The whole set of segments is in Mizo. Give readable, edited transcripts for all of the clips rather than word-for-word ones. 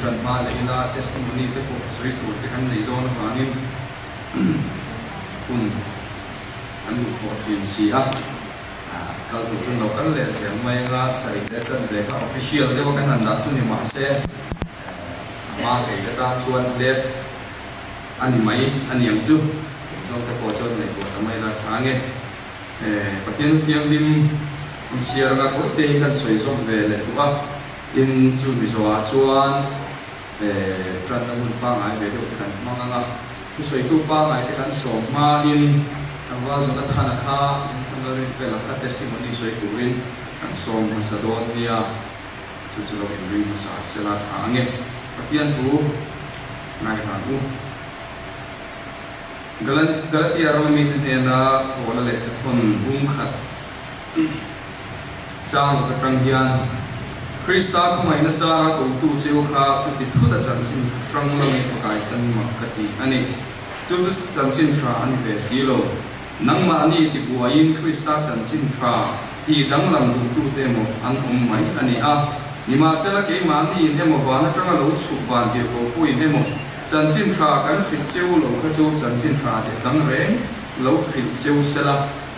ṭan hma leh ila testimony te pawh sawi tur te kan nei dawn avangin hun kan duhthawh ṭhin si a. Kal tur chu lo kal leh zel mai anga sarih leh chanve kha official deuha kan han dah chu ni mahse a hma thei te tan chuan hlep a ni mai a ni ang chu. Engzawng te pawh chuan ngaihtuah ta mai la tha nge. Pathian Thianghlim inchhiar anga tawi tein kan sawi zawm ve leh duh a, tin chu Mizoah chuan tanna hun pangngai ve deuh te kan hmang ang a, thusawitu pangngai te kan sawm hmain Tlangval Jonathana kha, Jonathan Lalrinfela kha testimony sawi turin kan sawm hmasa dawn nia, chu chu lo inring hmasa sela tha ang e. Pathian thu ngaithla ang u. Galatia rama mite hnena Paula lehkha thawn bung khat chang atang hian, Krista khawngaihna zara kotu che u kha chuti thut a chanchin tha hrang lamin pakaisan mak ka ti a ni. Chu chu chanchin tha a ni ve si lo. Nangmahni tibuaiin Krista chanchin tha tih danglam duhtute emaw an awm mai a ni a. Nimahsela keimahniin emaw van atanga lo chhuk van tirhkoh pawhin emaw Chanchin tha kan hrilh cheu lo kha chu chanchin tha leh dang reng lo hrilh cheu sela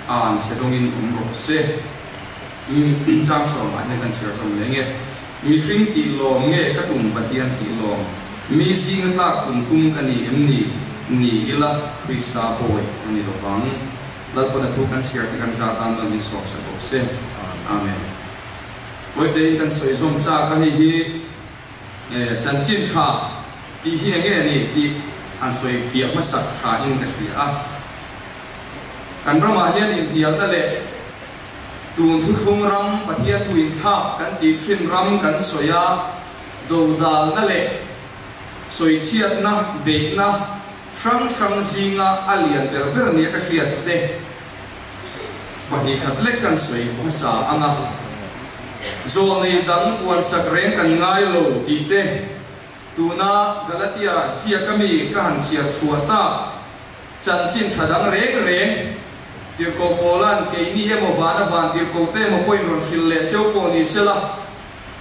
an chhe dawngin awm rawh se. Chang sawmah hian kan chhiar zawm leh nge? Mihring tih lawm nge ka tum Pathian tih lawm? Mi zinga tlak tum tum ka ni em ni? Ni ila Krista bawi ka ni lovang. Lalpawn a thu kan chhiar te kan zat tan rawn insawm sa bawk se. Amen. Vawitein kan sawi zawm chak a hei hi. Chanchin tha tih hi enge a ni tih han sawi fiah hmasak tha in ka hria a. Kan ramah hian inhnialna leh tun thuthlung ram Pathian thu inthlak kan tih thin ram kan sawi a, dodalna leh sawichhiatna beihna hrang hrang zinga a lian ber ber nia ka hriat te Pahnih khat lek kan sawi hmasa ang a, zawlnei dang uansak reng kan ngai lo tih te, tuna Galatia ziaka mi ka han chhiar chhuah tak chanchin tha dang reng reng Tirhkoh Paula'n keini emaw vana van tirhkoh te emaw pawhin rawn hrilh leh cheu pawh ni sela,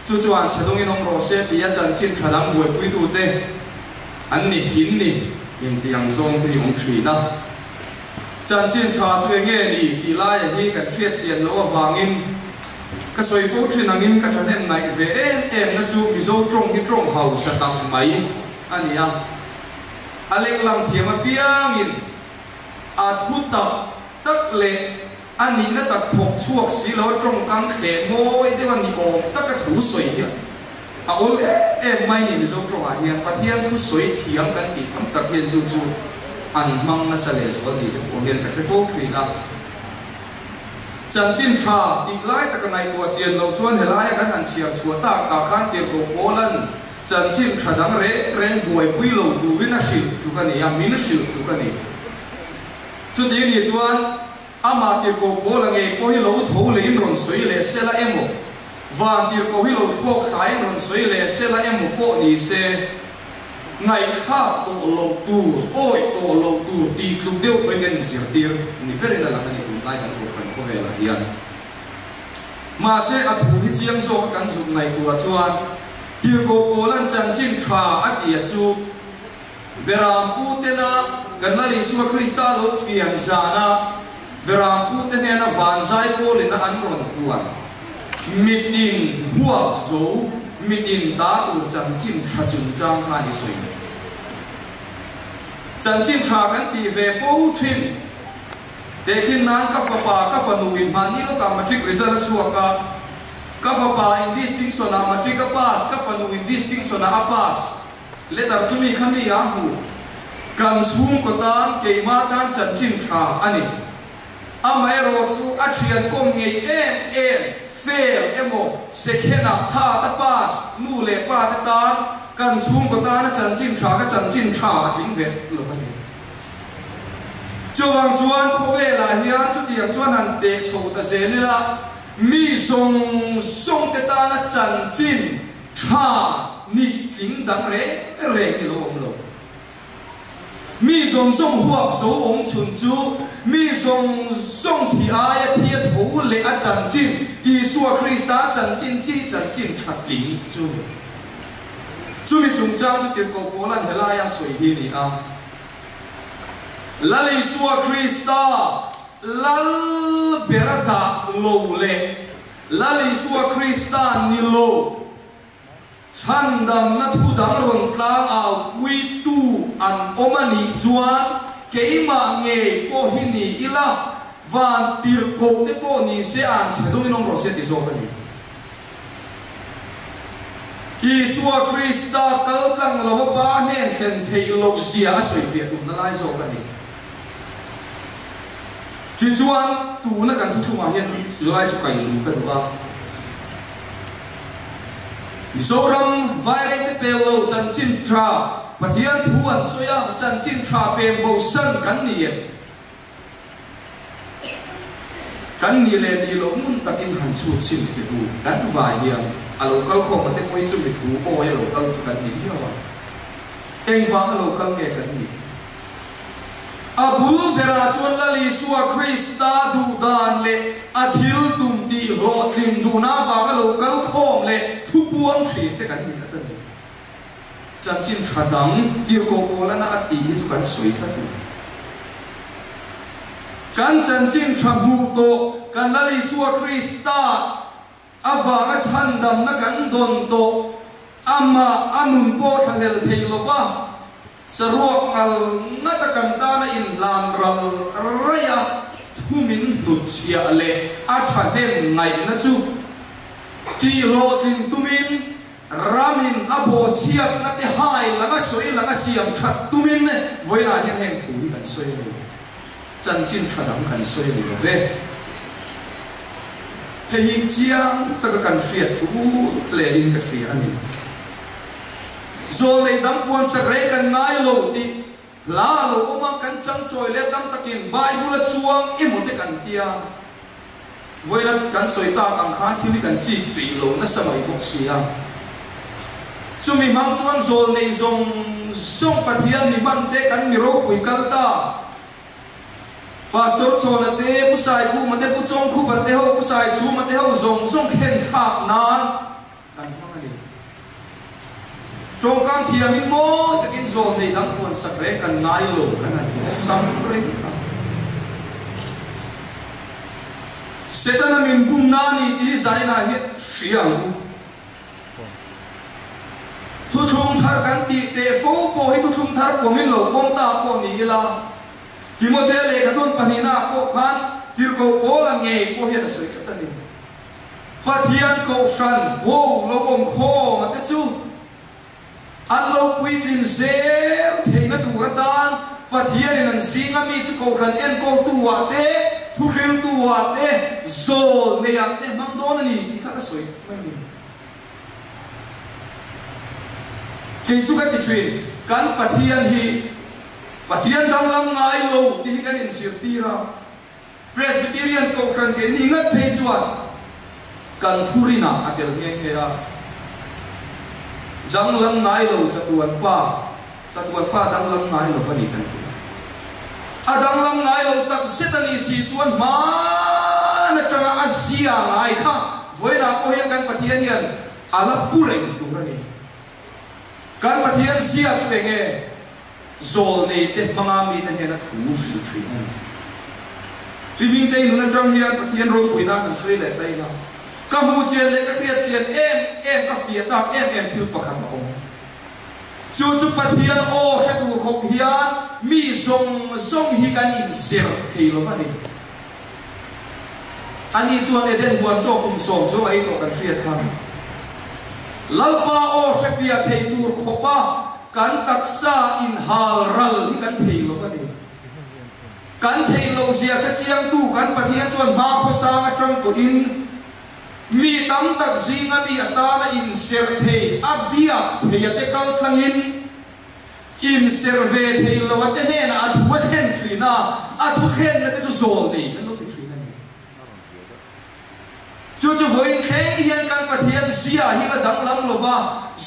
chu chu han chhe dawngin awm rawh se tia chanchin tha dang buaipuitute an ni, in ni, intih ang zawng te hi awm thin a. Chanchin tha chu enge ni tih laia hi kan hriat chian loh avangin ka sawi fo thin angin ka thahnem ngaih ve em em na chu Mizo tawng hi tawng hausa tak mai a ni a. A lehlam thiam apiangin a thu tak tak leh a nihna tak phawk chhuak si lo tawngkam thleh mawi deuh a ni awm taka thu sawi hi a awl em em mai ni Mizo tawngah hian Pathian thu sawi thiam kan tih tam tak hian chu chu an hmang nasa leh zual tih te pawh hian ka hre fo thin a. Chanchin tha tih lai taka ngaihtuah chian loh chuan helaia kan han chhiar chhuah tak ah khan tirhkoh Paula'n chanchin tha dang reng reng buaipui lo turin a hrilh tluk a ni a, min hrilh tluk a ni. Chuti nih chuan amah tirhkoh Paula ngei pawh hi lo tho leiin rawn sawi leh sela emaw, van tirhkoh hi lo thluak thlain rawn sawi leh sela emaw pawh ni se, ngaihthlak tawh loh tur, awih tawh loh tur tih tluk deuh thuin kan inzirtir ni berin a lang a ni tunlai kan kohhran khawvelah hian. Mahse a thu hi chiang zawka kan zuk ngaihtuah chuan tirhkoh Paula'n chanchin tha a tia chu, Beram putena kan Lal Isua Krista lo pian zana Beram pute hnena van zai pawlina an rawn puan mitin huap zo mitin ta tur chanchin tha chungchang kha ni sawi ni. Chanchin tha kan tih ve fo thin. Tehkhin nan ka fapa ka fanu in hmanni lawkah matric result a chhuak a, ka fapa in distinction ah matric a pass, ka fanu in distinction ah a pass. Letter chu mi kha mi a hmu. Kan chhungkaw tan keimah tan chanchin tha a ni. Amaherawh chu a thian kawm ngei em em, fail emaw second-ah tha ta pass nu leh pa te tan kan chhungkaw tana chanchin tha ka chanchin tha a tling ve tlat lo a ni. Chuvang chuan khawvelah hian chutiang chuan han teh chho ta zel ila mi zawng zawng te tana chanchin Tha nih tling dang reng reng hi lo awm lo. Mi zawng zawng huap zo awm chhun chu mi zawng zawng thi aia thi a tho leh a chanchin, Isua Krista chanchin chi chanchin tha tling chu ni. Chumi chungchang chu Tirhkoh Paula'n helaia sawi hi a ni a, Lal Isua Krista Lal bera dah lo leh Lal Isua Krista ni lo chhandamna thu dang rawn tlang au puitu an awm a nih chuan keimah ngei pawh hi ni ila, van tirhkoh te pawh ni se an chhe dawngin awm rawh se ti zawk a ni. Isua Krista kal tlang lo a Pa hnen thlen theih loh zia a sawifiah tumna lai zawk a ni. Tichuan, tuna kan thuthlungah hian chulai chu kai luh ka duh a. Mizoram Vairengte pel lo chanchin tha Pathian thu an sawi a, chanchin tha pem bosan kan ni em? Kan ni leh ni loh ngun takin han chhut chhin teh u, kan vai hian a lo kal khawm a te pawhin chumi thu awi a lo kal chu kan ni miau a. Engvang a lo kal nge kan nih? A bul berah chuan Lal Isua Krista duh dan leh a thil tum tih hlawhtlin duhna avanga lo kal khawm leh thupuang thin te kan ni tlat a ni. Chanchin tha dang tirhkoh Paulana a tih hi chu kan sawi tlat lo. Kan chanchin tha hmuh tawh kan Lal Isua Krista avanga chhandamna kan dawn tawh amah a nun pawh thlahlel thei lo va, saruak ngal ngata kan tana inhlan ral raih a thumin hnutchhiah leh a thahnem ngaihna chu tihhlawhtlin tumin Ramin a bawhchhiatna te hai lang a sawi lang a siam that tumin vawiinah hian heng thu hi kan sawi a ni. Chanchin tha dang kan sawi a ni lo ve. Hei hi chiang taka kan hriat thu lehin ka hria a ni. Zawlnei dang puansak reng kan ngai lo tih hla a lo awm a, kan changchawi leh tam takin Bible a chuang emaw te kan tia. Vawilat kan sawi tak ang khan thil hi kan chik peih lo nasa mai bawk si a. Chumi hmang chuan zawl nei zawng zawng Pathian mi hman te kan mi ropui kal ta. Pastor Chhawna te, Pu Saikhuma te, Pu Chawngkhupa te ho, Pu Saichhuma te ho zawng zawng khen thlak nan kan hmang a ni. Tawngkam thiamin mawi takin zawl nei dang puan sak reng kan ngai lo kan han ti sam reng a. Setana min bumna a ni tih hi zainah hian hria ang u. Thuthlung thar kan tih teh fo pawh hi thuthlung thar pawmin lo pawm ta pawh ni ila, Timothea lehkhathawn pahnihnaah pawh khan tirhkoh Paula ngei pawh hian a sawi tlat a ni. Pathian kohhran ho lo awm khawm a te chu an lo puitlin zel theihna tur atan Pathianin an zinga mi chu kohhran enkawltu ah te, thuhriltu ah te, zawl nei ah te hmang dawn a ni tih kha ka sawi tlat mai a ni. Kei chu ka ti thin, kan Pathian hi Pathian danglam ngai lo tih hi kan inzirtir a. Presbyterian Kohhran keini ngat phei chuan kan thurinah a tel nghe nghe a, danglam ngai lo chatuan pa, chatuan pa danglam ngai lo va ni kan ti. A danglam ngai lo tak zet a nih si chuan hmaan atanga a zia ngai kha vawiinah pawh hian kan Pathian hian a la pu reng tur a ni. Kan Pathian zia chu eng nge? Zawlneite hmanga mite hnena thu hrilh thin a ni. Pi Mingtei nun atang hian Pathian ropuina kan sawi leh ta ila, ka hmuh chian leh ka hriat chian em em, ka fiah tak em em thil pakhat a awm. Chu chu Pathian aw hre tur khawp hian mi zawng zawng hi kan inzir thei lo va ni. Ani chuan Eden huan chaw kum sawm chu a ei tawh kan hriat kha. Lalpa aw hre fiah thei tur khawpa kan taksa inhal ral hi kan thei lo a ni. Kan theih loh zia hre chiangtu kan Pathian chuan hma khawsang atang pawhin mi tam tak zinga mi atana inserh thei, a biak thei a te kal tlangin, Inserh ve thei lo a te hnenah a thu a thlen thin a, a thu thlenna te chu zawl nei kan lo ti thin a ni. Chu chu vawiin thleng hian kan Pathian zia hi la danglam lo va,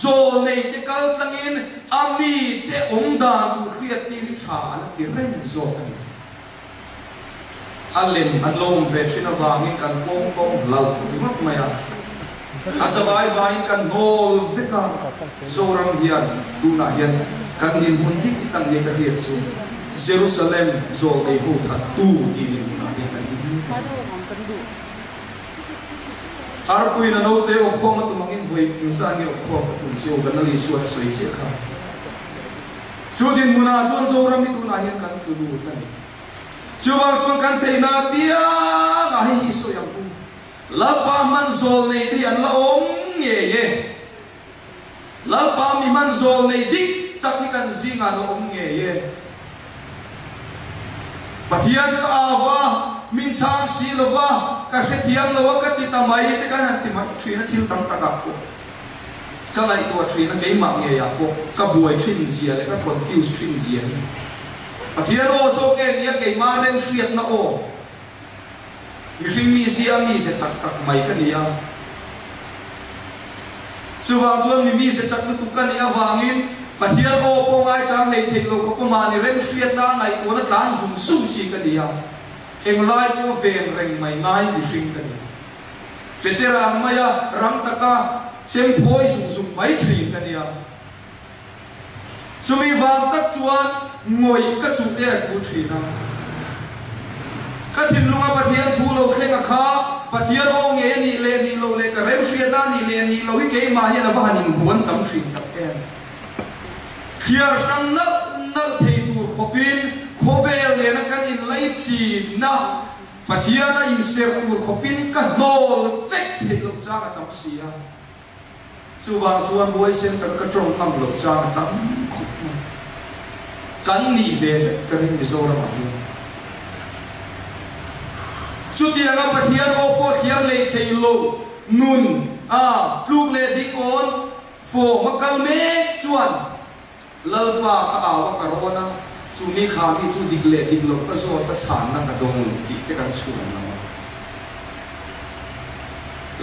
zawl nei te kal tlangin a mi te awm dan tur hriat tir hi tha a la ti reng zawk a ni. A lem an lo awm ve thin avangin kan pawng tawng hlauh ringawt mai a. A zavai vaiin kan hnawl vek a, Zoram hian tunah hian kan dinhmun dik tak nia ka hriat chu Jerusalem zawlnei ho thattu tih dinhmunah hian kan ding mek a ni. Arpuiin a naute awkkhawm a tum angin vawi engzah nge awkkhawm ka tum che u kan Ali Suan a sawi chiah kha. Chu dinhmunah chuan Zoram hi tunah hian kan tlu lut a ni. Chuvang chuan kan theihna apiangah hei hi i sawi ang u. Lalpa hman zawl nei te hi an la awm ngei e. Lalpa mi hman zawl nei dik tak hi kan zingah an la awm ngei e. Pathian ka au a, min chhang si lo va, ka hrethiam lo a ka ti ta mai te kan han ti mai thin a thil tam takah pawh ka ngaihtuah thin a keimah ngeiah pawh ka buai thin zia leh ka confuse thin zia hi Pathian aw zawk nge nia keimah remhriatna aw Mihring mi zia mize chak tak mai ka ni a. Chuvang chuan mi mize chak lutuk ka nih avangin Pathian aw pawh ngaichang nei theih lo khawpa mahni remhriatna a ngaihtuahna tlan zung zung chi ka ni a. Englai pawh ven reng mai ngai mihring ka ni. Petera ang maia rang taka chem phawi zung zung mai thin ka ni a. Chumi vang tak chuan ngawih ka chuh te a thu thin a. Ka thinlunga Pathian thu lo thleng a kha, Pathian aw ngei a nih leh nih loh leh ka remhriatna a nih leh nih loh hi keimah hian a va han inbuan tam thin tak em. Thliar hrang nalh nalh thei tur khawpin khawvel nena kan inlaichinna Pathian a inserh tur khawpin ka hnawl vek theih loh chang a tam si a. Chuvang chuan huaisen taka ka tawng ngam loh chang a tam khawp mai. Kan nih ve vek ka ring Mizoramah hian. Chutianga Pathian aw pawh thliar lei thei lo nun a tluk leh dik awn fawm a kal mek chuan Lalpa ka au a ka rawn a, chu mi kha mi chu dik leh dik loh ka zawt a chhanna ka dawng tih te kan chhuan lam a.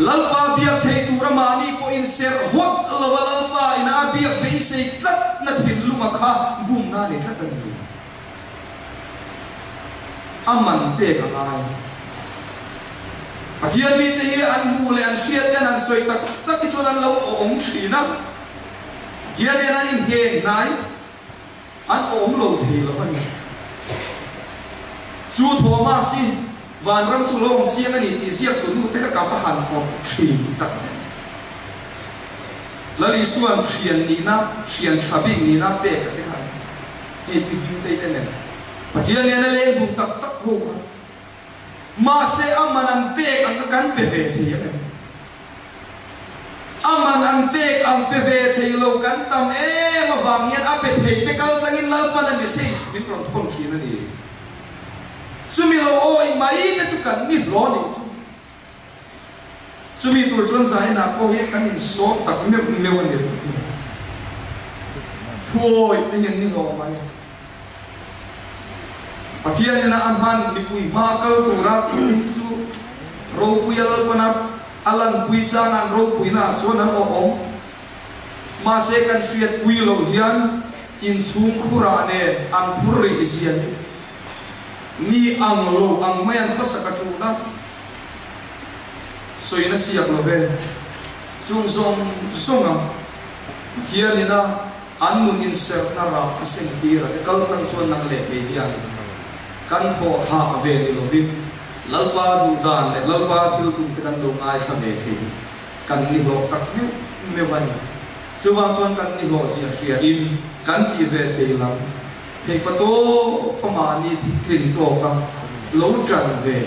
Lalpa biak theih tura mahni pawhin serh hawt lo a Lalpa ina a biak beisei tlat na thinlunga kha bumna a ni tlat a ni. A man pek a ngai. Pathian mite hi an hmuh leh an hriat ten an sawi tak tak hi chuan an lo awm thin a. Hianin an inheng hnai an awm lo thei lo a ni. Chu Thomas hi vanram chu lo awm chiang a ni tih ziaktu nu te kha ka va han awt thin tak em. Lal Isua'n thian nihna, thian tha bik nihna pek a te kha hei pi Hmingtei te nen Pathian nena leng dun tak tak ho kha mahse a man an pek ang kha kan pe ve thei em em. A man an pek ang pe ve thei lo kan tam em avang hian a pe thei te kal tlangin Lalpan a message min rawn thawn thin a ni. Chumi lo awih mai te chu kan ni hlaw nih chu. Chumi tur chuan Zainah pawh hian kan insawm tak meuh meuh a ni ringawt mai. Thuawih te hian ni hlawh mai. Pathianin a hman mipui hma kal tura tih te hi chu ropui a lalpana a lanpui chang an ropuina ah chuan an awh awm. Mahse kan hriatpui loh hian inchhung khurah nen an phur rih zia hi mi ang lo ang mai an khawsak a tul a, sawina siak lo ve. Chung zawng zawnga Pathianin a An nun inserhna rah a seng tir a te kal tlang chuan nang leh kei hian kan thawh hah ve ni lovin Lalpa duh dan leh Lalpa thil tum te kan lo ngaithla ve thei hi kan ni hlawh tak meuh meuh a ni. Chuvang chuan kan ni hlawh zia hria in kan tih ve thei lam theih pa tawp a mahni thi tlin tawk a lo tan ve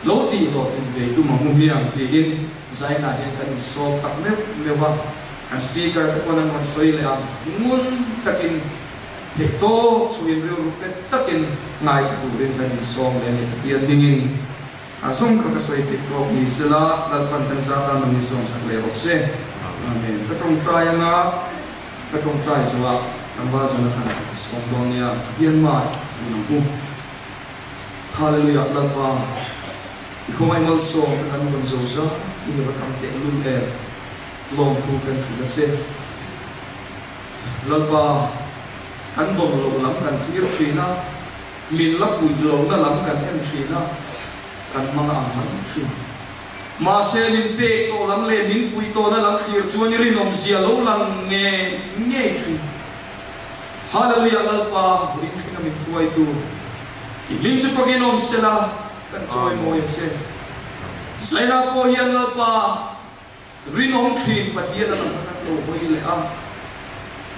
lo tih hlawhtlin ve tum ang u hmiang tiin Zainah hian kan insawm tak meuh meuh a. Kan speaker te pawn an rawn sawi leh a, ngun takin theih tawp chhuiin rilru pet takin ngaithla turin kan insawm leh a ni. Pathian hmingin a zawng kha ka sawi theih tawk ni sela, Lalpan kan zat a nun insawm sak leh rawh se. Amen. Ka tawngtai anga ka tawngtai zuah tlangval Jonathan a ka sawm dawn nia, Pathian mai min ang u. Hallelujah Lalpa i khawngaih malsawm ka kan rawn zo zai i va tam tehlul em. Lawmthu kan hrilh a che. Lalpa, kan dawn loh lam kan thlir thin a, min la puih lohna lam kan en thin a, kan hmang a ang mai thin. Mahse min pek tawh lam leh min puih tawhna lam thlir chuan i rinawmzia lo lang ngei ngei thin. Hallelujah Lalpa vawiin thlenga min hruaitu i hming chu fakin awm sela kan chawimawi a che. Zaina pawh hian Lalpa rinawm thin Pathian a lang kan lo hawi leh a.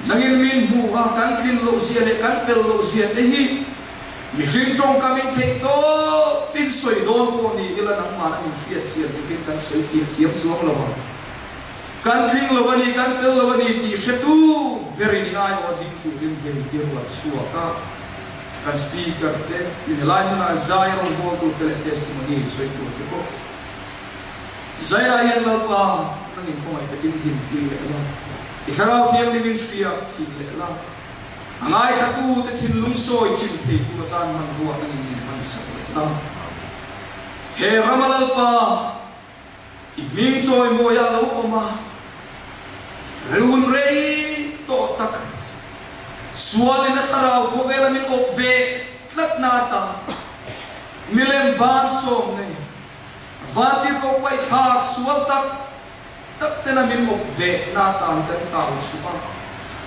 Nangin min hmuh a kan tlin loh zia leh kan fel loh zia te hi Mihring tawngkam in theih tawp tin sawi dawn pawh ni ila nangmahna min hriat chian tukin kan sawi fiah thiam chuang lo ang. Kan tling lo a ni, kan fel lo a ni tih hretu berin i aiawh a ding turin hei i ruat chhuak a. Kan speaker te, in helai hmunah zai rawngbâwl tur te leh testimony sawi tur te pawh Zairah hian Lalpa nangin khawngaih takin dinpui leh la, i thlarau thianghlim in hriak thih leh la. A ngaithlatute thinlung sawi chim theitu atan hmanrua nangin min hmansak leh ta. He rama Lalpa, i hming chawimawi ah lo awm a, run rei tawh tak, sualin a thlarau khawvela min awp beh tlatna ata milem bansawm nei, vantirhkoh paihthlak sual tak, Tak tena min awp beh na tan kan tau chhup a,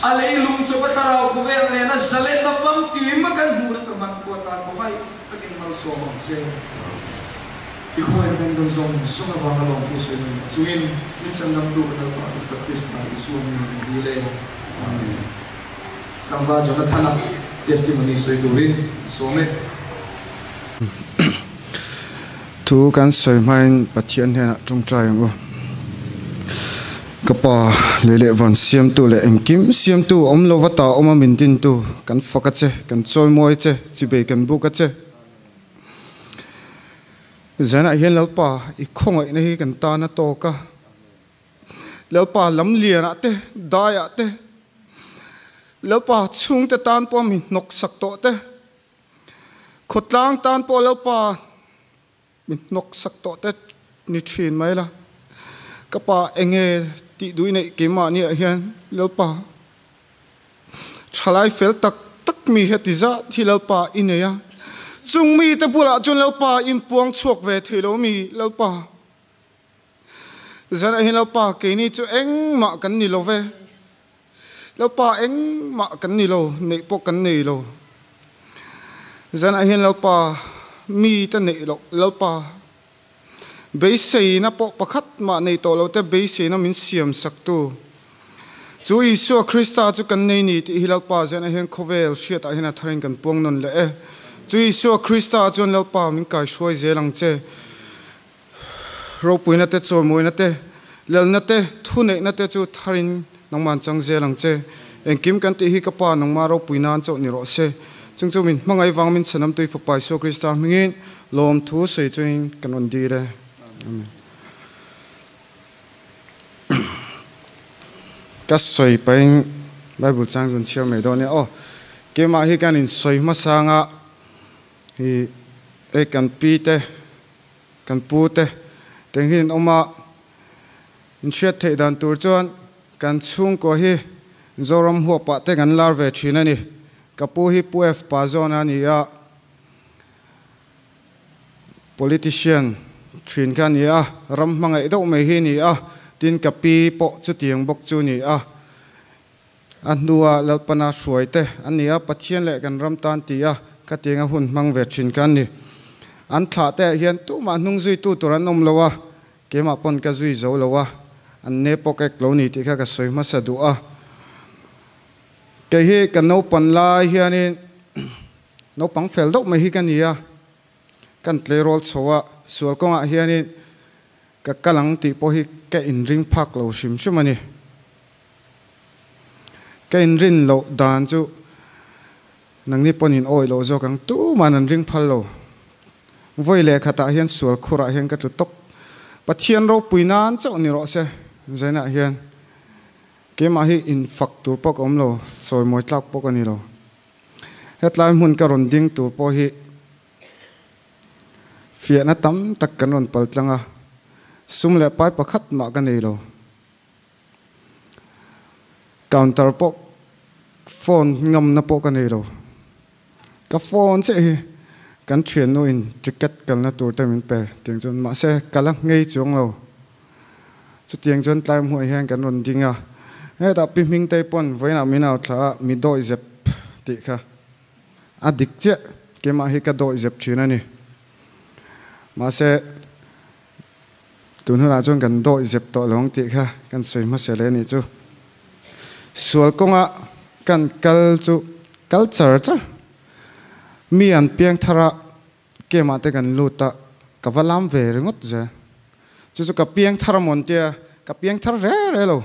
a leilung chu ka thlarau khawvel nena zalenna famkim a kan hmuhna ka hman kuat tan khawngaih takin malsawm ang che. I khawngaihna kan dawn zawng zawng avanga lawmthu sawi nawn tak chungin min chhandamtu kan Lalpa Dukta Krista Isua hming kan dil e. Amen. Tlangval Jonathana testimony sawi turin sawm e. Thu kan sawi hmain Pathian hnenah tawngtai ang u. Ka Pa, lei leh van siamtu leh engkim siamtu awm lova ta awma min dintu, kan fak a che, kan chawimawi che, chibei kan buk a che. Zanah hian Lalpa, i khawngaihna hi kan tan a tawk a. Lalpa lamlianah te, daiah te, Lalpa chhungte tan pawh mi hnawksak tawh te, Khawtlang tan pawh Lalpa min hnawk sak tawh te ni thin mai la. Ka pa enge tih duh i neih keimahni ah hian Lalpa thalai fel tak tak mi heti zat hi Lalpa i nei a. Chung mite bulah chuan Lalpa inpuang chhuak ve thei lo mi Lalpa. Zanah hian Lalpa keini chu engmah kan ni lo ve. Lalpa engmah kan ni lo, neih pawh kan nei lo. Zanah hian Lalpa mi te neih loh, Lalpa beiseina pawh pakhat mah nei tawh lo te beiseina min siam saktu chu Isua Krista chu kan nei ni tih hi Lalpa zanah hian khawvel hriatah hian a tharin kan puang nawn leh e. Chu Isua Krista chuan Lalpa min kaihruai zel ang che. Ropuina te, chawimawina te, lalna te, thuneihna te chu tharin nangmah an chang zel ang che. Engkim kan tih hi ka Pa nangmah ropui nan chauh ni rawh se. Chung chu min hmangaih vang min chhanamtui Fapa Isua Krista hmingin lawmthu sawi chungin kan rawn dil e. Amen. Ka sawi pahin Bible chang chu an chhiar mai dawn nia. Aw, keimah hi kan insawi hmasang a, hi e kan pi te, Kan pu te teng hi an awm a, in hriat theih dan tur chuan kan chhungkua hi Zoram huapah te kan lar ve thin a ni. Ka pu hi Pu F pa zawn a ni a, politician thin kha a ni a, ram hmangaih deuh mai hi a ni a, tin ka pi pawh chutiang bawk chu a ni a. A hnua Lalpana hruai te an ni a, Pathian leh kan ram tan ti a khatianga hun hmang ve thin kha an ni. An thlah te ah hian tumah hnung zui tu tur an awm lo a, keimah pawn ka zui zo lo a, an ne pawk ek lo ni tih kha ka sawi hmasa duh a. Kei hi ka naupan lai hianin naupang fel deuh mai hi ka ni a, kan tleirawl chho a, sual kawngah hianin ka kal ang tih pawh hi ka inring phak lo hrim hrim a ni. Ka inrin loh dan chu nangni pawn in awih loh zawk ang, tuman an ring phal lo. Vawi leh khatah hian sual khurah hian ka tlu tawp. Pathian ropui nan chauh ni rawh se, Zainah hian keimah hi in fak tur pawh ka awm lo, chawimawi tlak pawh ka ni lo. Hetlai hmun ka rawn ding tur pawh hi fiahna tam tak kan rawn pal tlang a, sum leh pai pakhat mah ka nei lo. Counter pawh phone ngamna pawh ka nei lo. Ka phone chiah hi. Kan thiannu in ticket kalna tur te min pe tiang chuan mahse ka la ngei chuang lo. Chutiang chuan tlai hmuh hian kan rawn ding a, hetah pi Hmingtei pawn vawiinah min au thla a, mi dawih zep tih kha a dik chiah, keimah hi ka dawih zep thin a ni. Mahse tun hunah chuan kan dawih zep tawh lo ang tih kha kan sawi hmasa leh a nih chu. Sual kawnga kan kal chu kal char char. Mi an piang thar a, game ah te kan lut a, ka va lam ve ringawt zel. Chu chu ka piang thar a mawn tia, ka piang thar re re lo.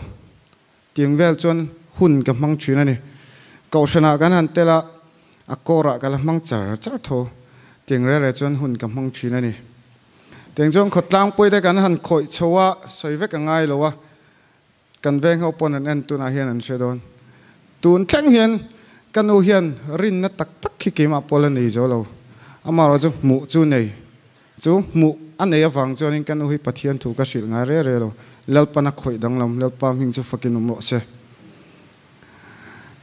Tiang vel chuan hun ka hmang thin a ni. Kohhran ah kan han tel a, a kawr ah ka la hmang char char tho. Tiang re re chuan hun ka hmang thin a ni. Tiang chuan khawtlangpui te kan han khawih chho a, sawi vek a ngai lo a. Kan veng ho pawn an en tunah hian an hre dawn. Tun thleng hian ka nu hian rinna tak tak khi keimah pawl a nei zo lo. Amaherawh chu hmuh chu nei. Chu hmuh a nei avang chuanin ka nu hi Pathian thu ka hrilh ngai re re lo. Lalpan a khawih danglam, Lalpa hming chu fakin awm rawh se.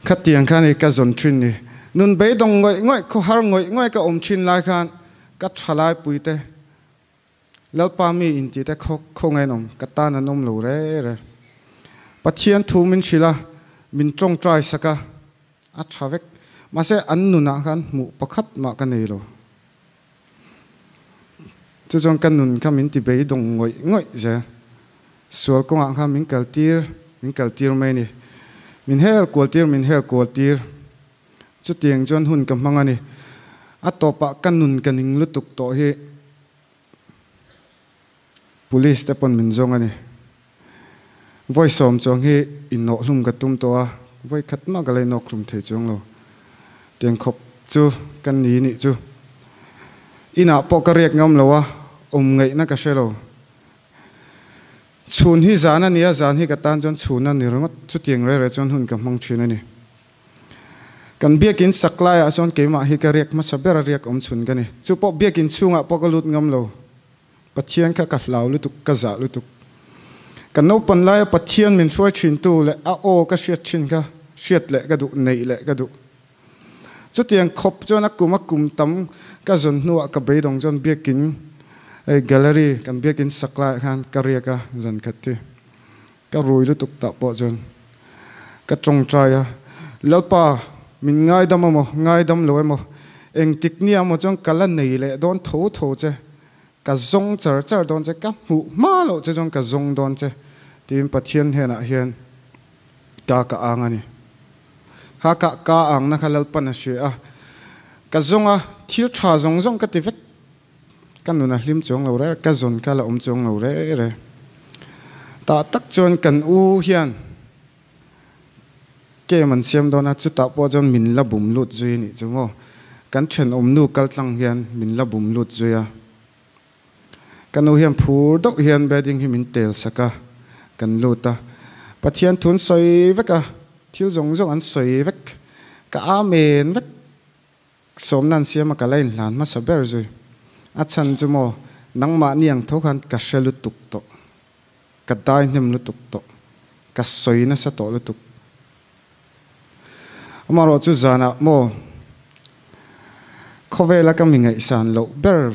Khatiang khan i ka zawn thin ni. Nun beidawng ngawih ngawih, khawhar ngawih ngawih ka awm thin lai khan ka thalai puite Lalpa mi inti te khaw khawngain awm ka tan an awm lo re re. Pathian thu min hrilh a, min tawngtai sak a, a tha vek. Mahse an nunah khan hmuh pakhat mah ka nei lo. Chu chuan ka nun kha min ti beidawng ngawih ngawih zel. Sual kawngah khan min kaltir, min kaltir mai a ni. Min hel kual tir, min hel kual tir. Chutiang chuan hun ka hmang a ni. A tawpah ka nun ka ning lutuk tawh hi Police te pawn min zawng a ni. Vawi sawm chuang hi innawhhlum ka tum tawh a, vawi khat mah ka la innawkhlum thei chuang lo. Tiang khawp chu ka ni nih chu. Inah pawh ka riak ngam lo a, awm ngaihna ka hre lo. Chhun hi zan a ni a, zan hi ka tan chuan chhun a ni ringawt. Chutiang rere chuan hun ka hmang thin a ni. Kan biakin sak laiah chuan keimah hi ka riak hmasa ber a riak awm chhun ka ni. Chu pawh biakin chhungah pawh ka lut ngam lo. Pathian kha ka hlau lutuk, ka zah lutuk. Ka naupan laia Pathian min hruai thintu leh a aw ka hriat thin kha hriat leh ka duh, neih leh ka duh. Chutiang khawp chuan a kum a kum tam ka zawn hnuah ka beidawng chuan biakin hei gallery kan biakin sak laiah khan ka riak a zan khat hi. Ka rui lutuk tah pawh chuan ka tawngtai a, Lalpa, min ngaidam emaw, ngaidam lo emaw, engtik nia emaw chuan ka la nei leh dawn tho tho che, ka zawng char char dawn che, ka hmuh hma loh che chuan ka zawng dawn che, tiin Pathian hnenah hian ka ka ang a ni. Kha ka ka angna kha Lalpan a hria a, ka zawng a, thil tha zawng zawng ka ti vek. Ka nun a hlim chuang lo re, ka zawn kha la awm chuang lo re re. Tah tak chuan kan u hian game an siam dawn a, chutah pawh chuan min la bum lut zui a nih chu maw. Kan thenawm nu kal tlang hian min la bum lut zui a. Ka nu hian phur deuh hian bedding hi min tel sak a, kan lut a. Pathian thu an sawi vek a, thil zawng zawng an sawi vek, ka amen vek. Sawmna an siam a ka la inhlan hmasa ber zui. A chhan chu maw, nangmahni ang tho khan ka hre lutuk tawh, ka dai hnem lutuk tawh, ka sawi nasa tawh lutuk. Amaherawh chu zanah maw, khawvela ka mi ngaihsan loh ber,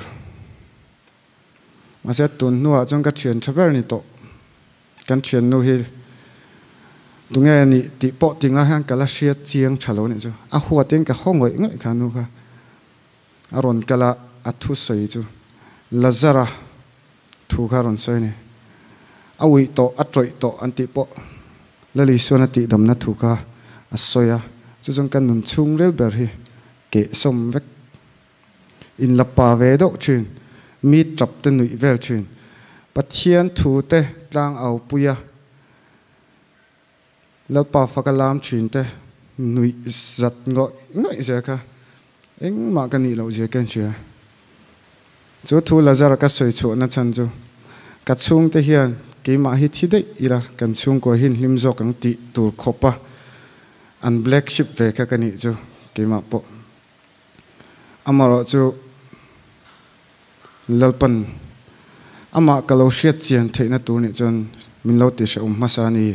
mahse tun hnuah chuan ka thian tha ber ni tawh. Kan thiannu hi tunge a nih tih pawh tinga hian ka la hriat chiang tha lo nih chu. A huatin ka haw ngawih ngawih kha nu kha a rawn kal a, a thu sawi chu Lazara thu kha a rawn sawi a ni. A uih tawh, a tawih tawh an tih pawh Lal Isuan a tihdamna thu kha a sawi a, chu chuan ka nun chhungril ber hi kehsawm vek. In la pa ve deuh thin, mi tap te nuih vel thin. Pathian thu te tlang au pui a, Lalpa faka lam thin te nuih zat ngawih ngawih zel kha engmah ka nih loh zia ka inhria. Chu thu Lazara ka sawi chhuahna chhan chu ka chhungte hian keimah hi thi daih ila kan chhungkua hi inhlim zawk ang tih tur khawpa an black sheep ve kha ka nih chu keimah pawh. Amaherawh chu Lalpan amah ka lo hriat chian theihna tur nih chuan min lo ti hrehawm hmasa a ni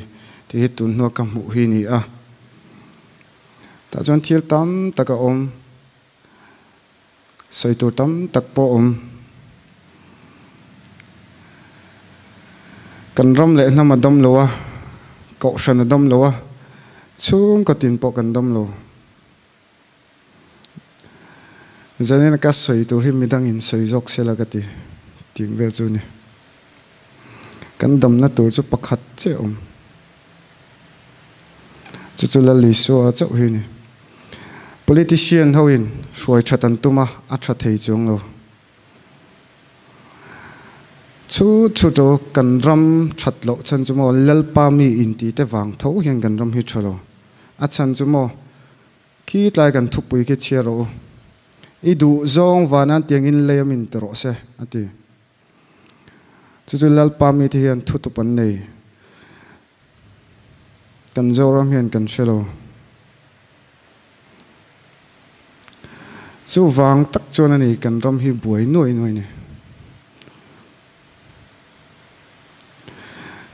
tih hi tun hnua ka hmuh hi ni a. Tah chuan thil tam tak a awm. Sawi tur tam tak pawh awm. Kan ram leh hnam a dam lo a, kohhran a dam lo a, chhungkaw tin pawh kan dam lo. Zanin ka sawi tur hi midangin sawi zawk sela ka ti tih vel chu a ni. Kan damna tur chu pakhat chiah awm. Chu chu Lal Isua chauh hi a ni. Politician hoin hruai that an tum a, a tha thei chuang lo. Chu chu chu kan ram that loh chhan chu maw Lalpa mi inti te vang tho hian kan ram hi tha lo. A chhan chu maw khi tlai kan thupui khi chhiar rawh u. I duh zawng vanan tiangin lei a min ti rawh se a ti. Chu chu Lalpa mite hian thutup an nei. Kan Zoram hian kan hre lo. Chuvang tak chuan a ni kan ram hi buai nuai nuai ni.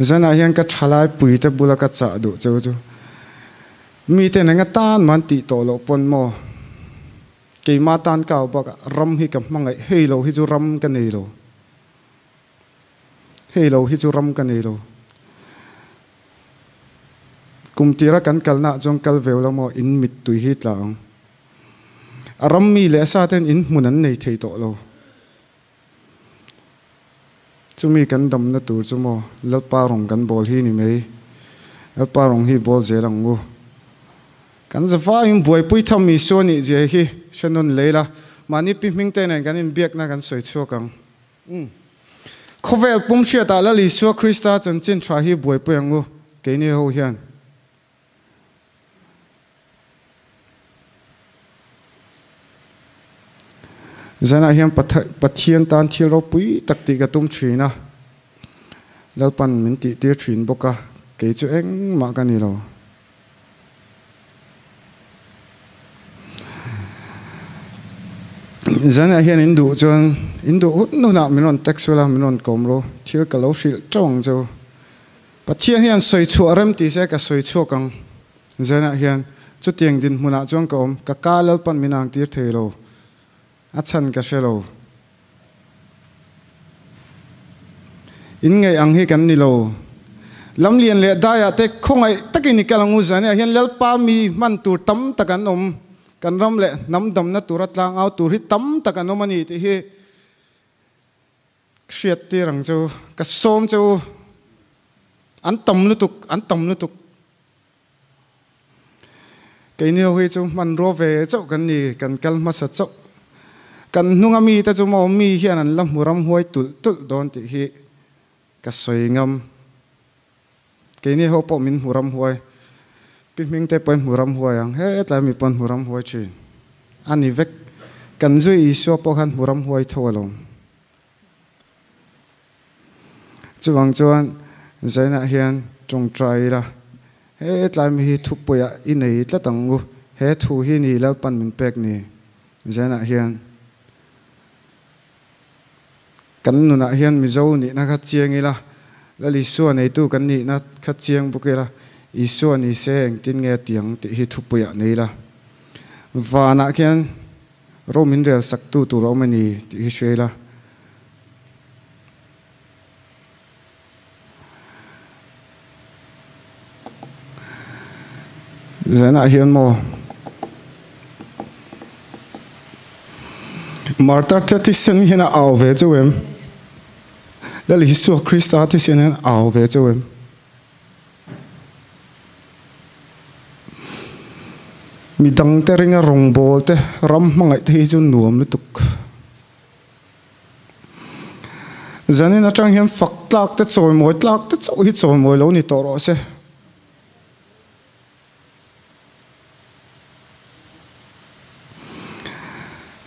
Zanah hian ka thalai puite bula ka chah duh cheu chu miten eng atan man tih tawh loh pawn maw Keimah tan ka au bakah ram hi ka hmangaih, hei lo hi chu ram ka nei lo. Hei lo hi chu ram ka nei lo. Kum tira kan kalnaah chuan kal veu lo maw in mittui hi tla ang. A ram mi leh a sa ten in hmun an nei thei tawh lo. Chumi kan damna tur chu maw Lalpa rawng kan bawl hi ni mai. Lalpa rawng hi bawl zel ang u. Kan zavaiin buaipui tham Isua nih zia hi hre nawn lei la, mahni pi hming te nen kan inbiakna kan sawi chhuak ang. Umm. Khawvel pum hriatah Lal Isua Krista chanchin tha hi buaipui ang u, keini ho hian. Zanah hian Pathian tan thil ropui tak tih ka tum thin a, Lalpan min tih tir thin bawk a, kei chu engmah ka ni lo. Zanah hian in duh chuan in duh hun hunah min rawn text ula, min rawn kawm ru, thil ka lo hrilh teuh ang chu. Pathian hian sawi chhuah rem ti se ka sawi chhuak ang. Zanah hian chutiang dinhmunah chuan ka awm, ka ka Lalpan min ang tir thei lo, a chhan ka hre lo. In ngaih ang hi kan ni lo. Lamlian leh daiah te khawngaih takin i kal ang u. Zanah hian Lalpa mi hman tur tam tak an awm, kan ram leh hnam damna tura tlangau tur hi tam tak an awm a ni tih hi Hriat tir ang chu ka sawm che u. An tam lutuk, an tam lutuk. Keini ho hi chu hmanrua ve chauh kan ni, kan kal hmasa chauh. Kan hnunga mite chu maw mi hian an la hmu ramhuai tulh tulh dawn tih hi ka sawi ngam. Keini ho pawh min hmu ramhuai. Pi Hmingte pawhin hmu ramhuai ang, hetlai mi pawhin hmu ramhuai thin. A ni vek. Kan zui Isua pawh khan hmu ramhuai tho alawm. Chuvang chuan Zainah hian tawngtai ila, hetlai mi hi thupuiah i nei tlat ang u, he thu hi ni Lalpan min pek ni. Zainah hian kan nunah hian Mizo nihna kha chiang ila, Lal Isua neitu kan nihna kha chiang bawk ila, Isua ni se engtin nge tiang tih hi thupuiah nei ila. Vanah khian Ro min rel saktu tur a awm a ni tih hi hria ila. Zanah hian maw Martar te thisen hian a au ve chauh em? Lal Isua Krista thisen hian a au ve chauh em? Mi dangte ringa rawngbâwl te, ram hmangaih te hi chu nuam lutuk. Zanin aṭang hian fak tlâk te, chawimawi tlâk te chauh hi chawimawi lo ni tawh rawh se.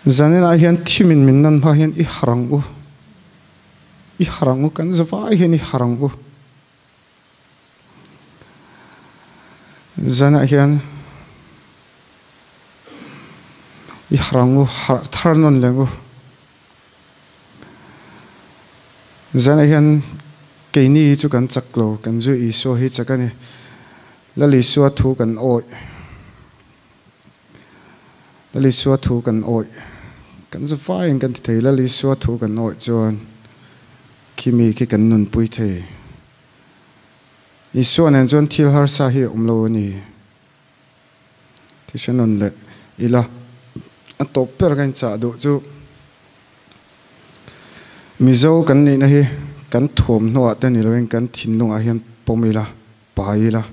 Zaninah hian thimin min nan hma hian i harh ang u, i harh ang u, kan zavai hian i harh ang u. Zanah hian i harh ang u, harh thar nawn leh ang u. Zanah hian keini hi chu kan chak lo, kan zu Isua hi chak a ni. Lal Isua thu kan awih. Lal Isua thu kan awih. Kan zavaiin kan ti thei. Lal Isua thu kan awih chuan khi mi khi kan nunpui thei. Isua nen chuan thil harsa hi a awm lo a ni. Thisen rawn leh ila a tawp ber ka inchah duh chu Mizo kan nihna hi kan thuamhnuah te ni loin kan thinlungah hian pawm ila, pai ila,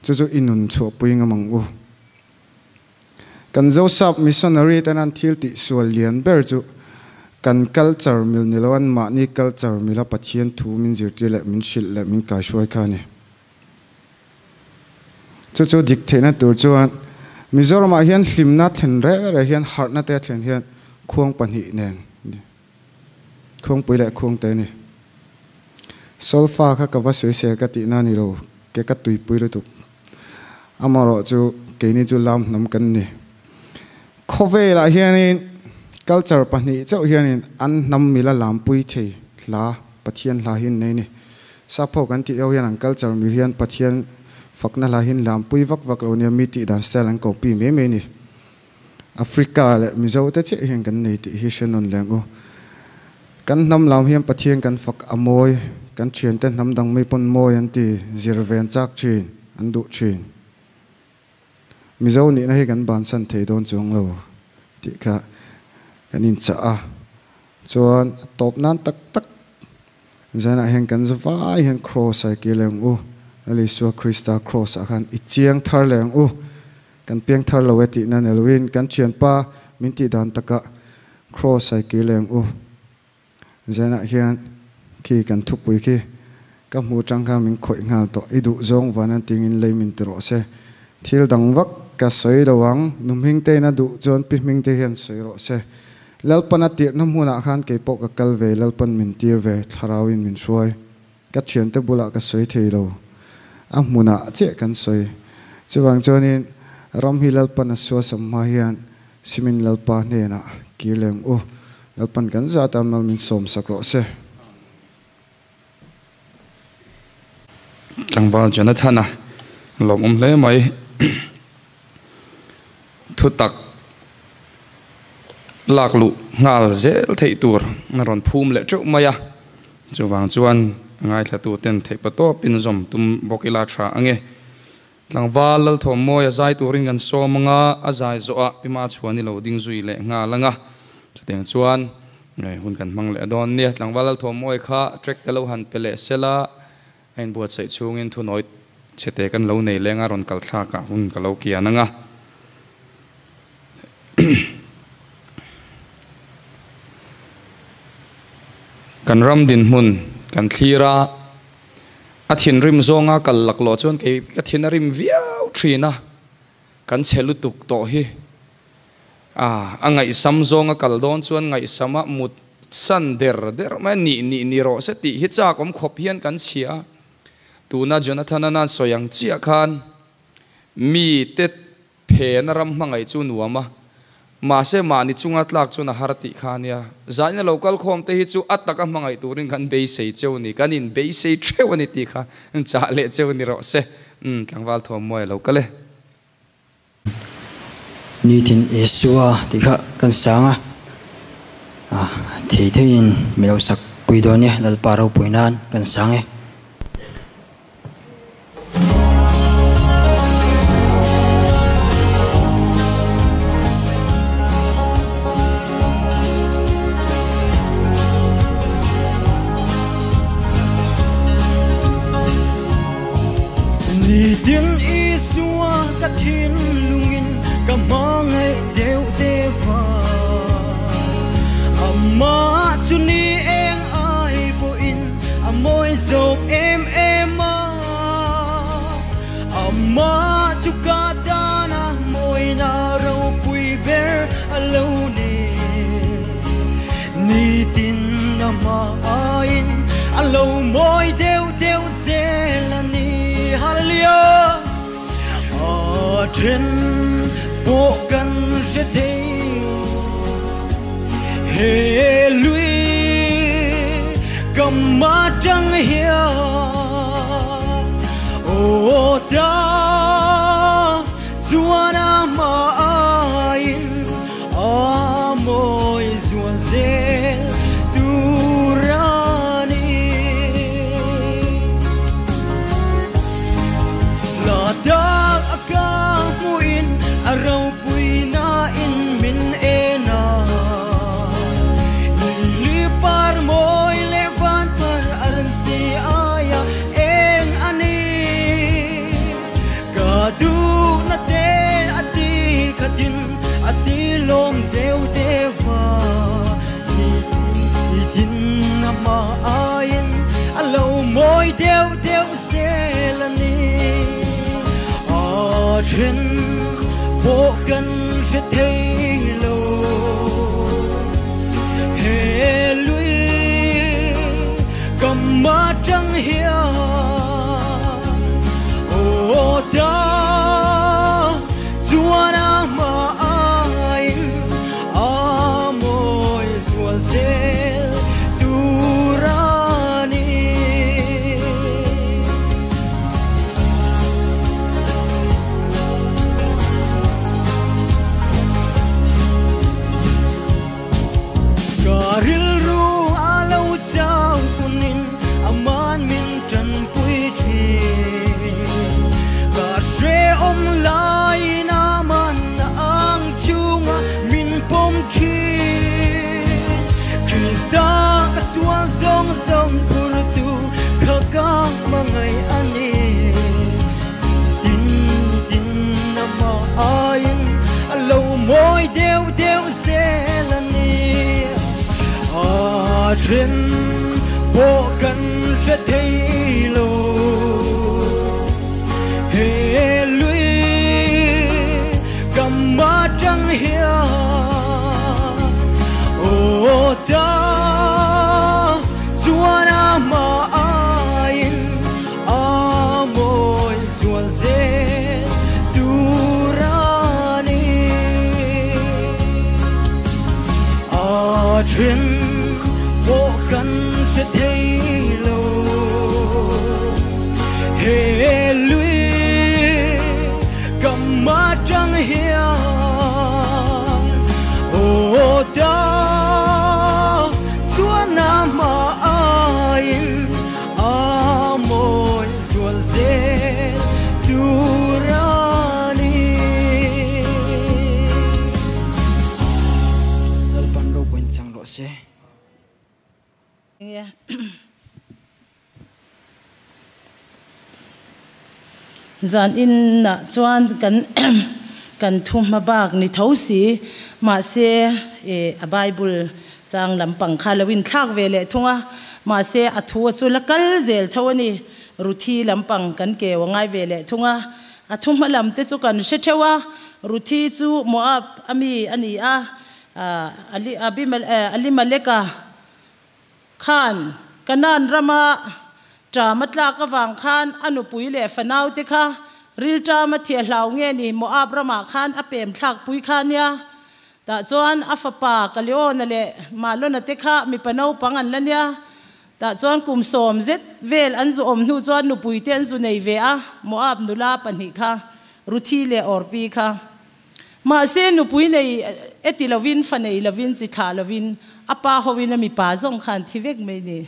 chu chu i nun chhuahpui ngam ang u. Kan Zosap missionary ten an thil tih sual lian ber chu kan culture mil ni lo an mahni culture mila Pathian thu min zirtir leh min hrilh leh min kaihruai kha a ni. Chu chu dik theihna tur chuan Mizoramah hian hlimna thlen reh reh hian harhna te a thlen hian khuang pahnih nen khuangpui leh khuangte a ni. Solfa kha ka va sawisel ka tihna a ni lo, ke ka tuipui lutuk. Amaherawh chu keini chu lam hnam kan ni. Khawvelah hianin culture pahnih chauh hianin an hnam mila lampui thei hla Pathian hla hi an nei a ni. Sapho kan tih ho hian an culture mil hian Pathian fakna hla hi an lampui vak vak lo nia, mi tih dan style an copy mai mai a ni. Africa leh Mizo te chiah hian kan nei tih hi hre nawn leng u. Kan hnam lam hian Pathian kan fak a mawi, kan thiante hnam dang mai pawn mawi an ti, zir ve an chak thin, an duh thin. Mizo nihna hi kan bansan thei dawn chuang lo tih kha kan inchah a, chuan a tawp nan tak tak zanah hian kan zavai hian Kraws a kir leh ang u, Lal Isua Krista Kraws ah khan i chiang thar leh ang u, kan piang thar lo e tihna ni loin kan thianpa min tih dan takah Kraws a kir leh ang u. Zanah hian khi kan thupui khi ka hmu tang kha min khawih nghal tawh, i duh zawng van an tingin lei min ti rawh se. Thil dang vak ka sawi lo ang, nu hming te in a duh chuan pi hming te hian sawi rawh se. Lalpan a tirhna hmunah khan kei pawh ka kal ve, Lalpan min tir ve, thlarau in min hruai. Ka thiante bulah ka sawi thei lo, a hmunah chiah kan sawi. Chuvang chuanin ram hi Lalpan a suasam hma hian Simin Lalpa hnenah kir leng u, Lalpan kan zat a mal min sawm sak rawh se. Tlangval Jonathan-a lawmawm hle mai. Thutak lak luh nghal zel theih tur a rawn phum leh teuh mai a, chuvang chuan a ngaithlatuten theihpatawpin zawm tum bawk ila tha ange. Tlangval Lalthawmmawi a zai turin kan sawm anga, a zai zawhah Pima chhuan i lo ding zui leh nghal anga, chutiang chuan hun kan hmang leh dawn nia. Tlangval Lalthawmmawi kha track te lo han pe leh sela, a inbuatsaih chhungin thunawi chhete kan lo nei leng a, rawn kal thlakah hun ka lo kian anga. Kan ram dinhmun kan thlir a. A thinrim zawnga kal laklawh chuan kei ka thin a rim viau thin a, kan chhe lutuk tawh hi. A, a ngaihsam zawnga kal dawn chuan ngaihsama mut san der der mai a, nih nih ni rawh se tih hi chak awm khawp hian kan chhia a. Tuna Jonathan-a nan sawi ang chiah khan mite Phena ram hmangaih chu nuam a, mahse mahni chunga tlak chuan a har tih kha ania. Zaina lo kal khawm te hi chu a taka hmangaih turin kan beisei cheu ni, kan in beisei theuh a ni tih kha chah leh cheu ni rawh se. Umm tlangval thuammawi a lo kal e. Nitin Isua tih kha kan sang a, thei theiin mi lo sak pui dawn e, Lalpa ropui nan kan sang e. Nitin Isua ka thinlungin ka hmangaih deuh deuh a, amah chu ni eng ai pawhin A mawi zawk em em a, amah chu ka tana mawina ropui ber a lo ni. Nitin a hmain a lo mawi deuh deuh zel a ni. Hallelujah! A then pawh kan hre thei he lui kam atang hian aw ta chuan a hmain a mawi. ma aiin a lo mawi deuh deuh zel a ni. A then pawh kan hre thei lo. He lui kam atang hian aw ta chuan a hma aiin a mawi zual zel tur a ni. Ka rilru a lo chau kunin aman min tanpui thin. Ka hrehawm laiin aman ang chunga min pawm thin. Krista ka sual zawng zawng phurtu kha ka hmangaih a ni. Tin tin a hma aiin a lo mawi deuh deuh zel a ni. A then pawh kan hre thei lo. He lui kam atang hian aw ta chuan a hma aiin a mawi zual zel tur a ni. A then pawh kan hre thei lo. He lui kam atang hian aw ta chuan a hma aiin a mawi zual zel tur a ni. Lalpan ropuiin chang rawh se. Zan in ah chuan kan kan thu hma bak ni tho si, mahse a Bible chang lampang kha lo in thlak ve leh thung a, mahse a thu a chu la kal zel tho a ni, Ruthi lampang kan keu a ngai ve leh thung a, a thu hma lam te chu kan hre theuh a, Ruthi chu Moab a mi a ni a, Alimaleka khan Kanaan rama ṭam a tlak avang khan a nupui leh fanaute kha rilṭam a thiah hlau nge ni Moab ramah khan a pem thlakpui kha a nia. Tah chuan a fapa Kaleona leh Malona te kha mipa naupang an la nia. Tah chuan kum 70 zet vel an zu awm hnu chuan nupuite an zu nei ve a, Moab nula pahnih kha, Ruthi leh Orpi kha. Mahse, nupui nei e ti lovin, fa nei lovin, chi thlah lovin, a pa hoin a mipa zawng khan thi vek mai ni.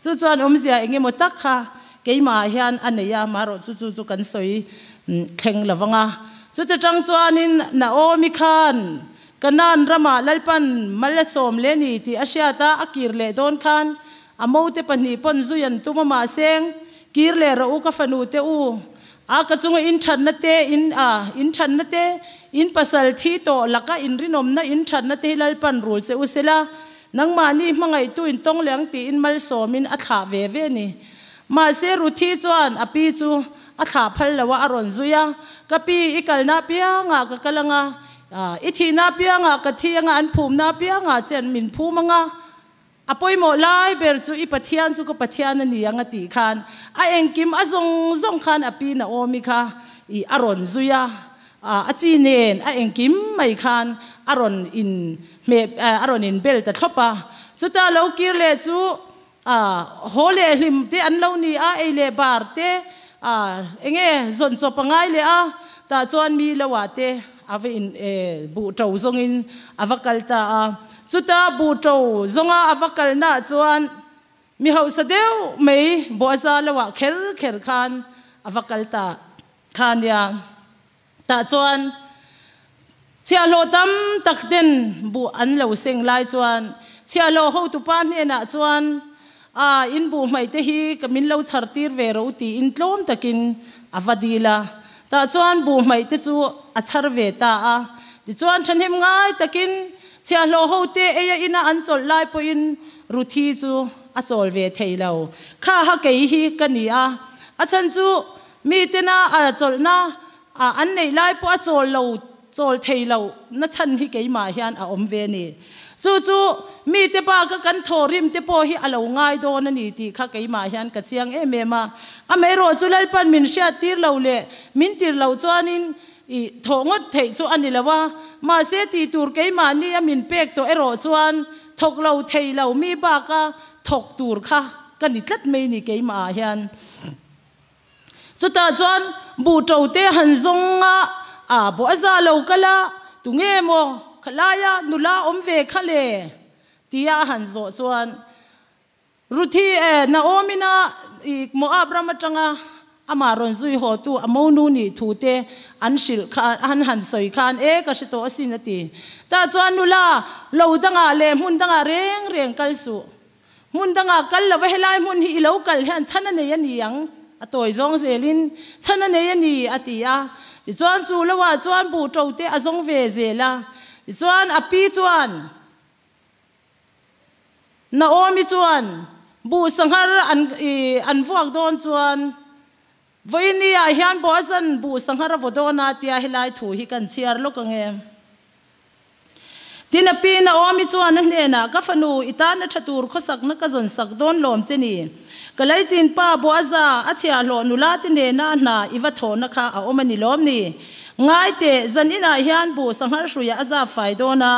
Chu chuan awmzia eng emaw tak kha keimahah hian a nei a, marawh chu chu chu kan sawi thleng lo vang a. Chuti tang chuanin Naomi khan Kanaan ramah Lalpan mal a sawm leh ni tih a hriat a, a kir leh dawn khan a mote pahnih pawn zui an tum a, mahse, kir leh rawh u ka fanu te u, A ka chunga in thatna te, in a in thatna te, in pasal thi tawh laka in rinawmna in thatna te hi Lalpan rul che u sela, nangmahni hmangaihtu in tawng leh ang tiin malsawmin a thlah ve ve a ni. Mahse Ruthi chuan a pi chu a thlah phal lo a, a rawn zui a, Ka pi, i kalna apiangah ka kal anga, i thihna apiangah ka thi anga, an phumna apiangah che an min phum anga, A pawimawh lai ber chu i Pathian chu ka Pathian a ni ang a tih khan a engkim a zawng zawng khan a pi Naomi kha i a rawn zui a, a chi nen a engkim mai khan a rawn in hmeh a rawn in bel ta thlawp a. Chuta lo kir leh chu haw leh hlim te an lo ni a, ei leh bar te enge zawn chawp a ngai leh a, tah chuan mi lo ah te a va in buh to zawngin a va kal ta a. Chuta buh to zawnga a va kalnaah chuan mi hausa deuh mai Boaza loah kher kher khan a va kal ta kha a nia. Tah chuan chhiahhlawh tam tak ten buh an lo seng lai chuan chhiahhlawh hotupa hnenah chuan, A, in buh hmaih te hi ka min lo chhar tir ve rawh u tiin tlawm takin a va dil a. Tah chuan buh hmaih te chu a chhar ve ta a. Tichuan thahnem ngai takin Chhiahhlawh hote eia ina an chawlh lai pawhin Ruthi chu a chawl ve thei lo. Kha ha kei hi ka ni a, a chhan chu mi tena a chawlhna an neih lai pawh a chawl lo chawl thei lo na chhan hi keimah hian a awm ve a ni. Chu chu mite baka kan thawhrim te pawh hi a lo ngai dawn a ni tih kha keimah hian ka chiang em em a. Amaherawhchu Lalpan min hriat tir lo leh min tir loh chuanin i thawh ngawt theih chu a ni lo a, mahse tih tur keimahni a min pek tawh erawh chuan thawk lo thei lo mi baka thawk tur kha ka ni tlat mai ni keimah ah hian. Chutah chuan buh ṭo te han zawng a, a bawh a za lo kal a, tunge maw khalaia nula awm ve kha le? tia a han zawh chuan Ruthi e, Naomina i Moab ram aṭanga amah rawn zui haw tu a monu nih thu te an hrilh kha an han sawi khan e ka hre tawh asin a ti. Tah chuan nula lo dangah leh hmun dangah reng reng kal suh. Hmun dangah kal lova helai hmun hi i lo kal hian chhan a nei a ni ang, a tawi zawng zelin chhan a nei a ni, a ti a. Tichuan chu loah chuan buh ṭo te a zawng ve zel a. Tichuan a pi chuan, Naomi chuan buh sanghar an i an vuak dawn chuan vawiini ah hian Boazan buh sanghar a vaw dawn a tia helai thu hi kan chhiar lawk ang e. Tin, a pi Naomi chuan a hnenah, Ka fanu, i tana tha tur khawsakna ka zawn sak dawn lawm che ni. Ka leichin pa Boaza, a chhiahhlawh nula te nena a hna i va thawhna kha a awm a ni lawm ni? Ngai teh, zan inah hian buh sanghar hruiah a zap fai dawn a.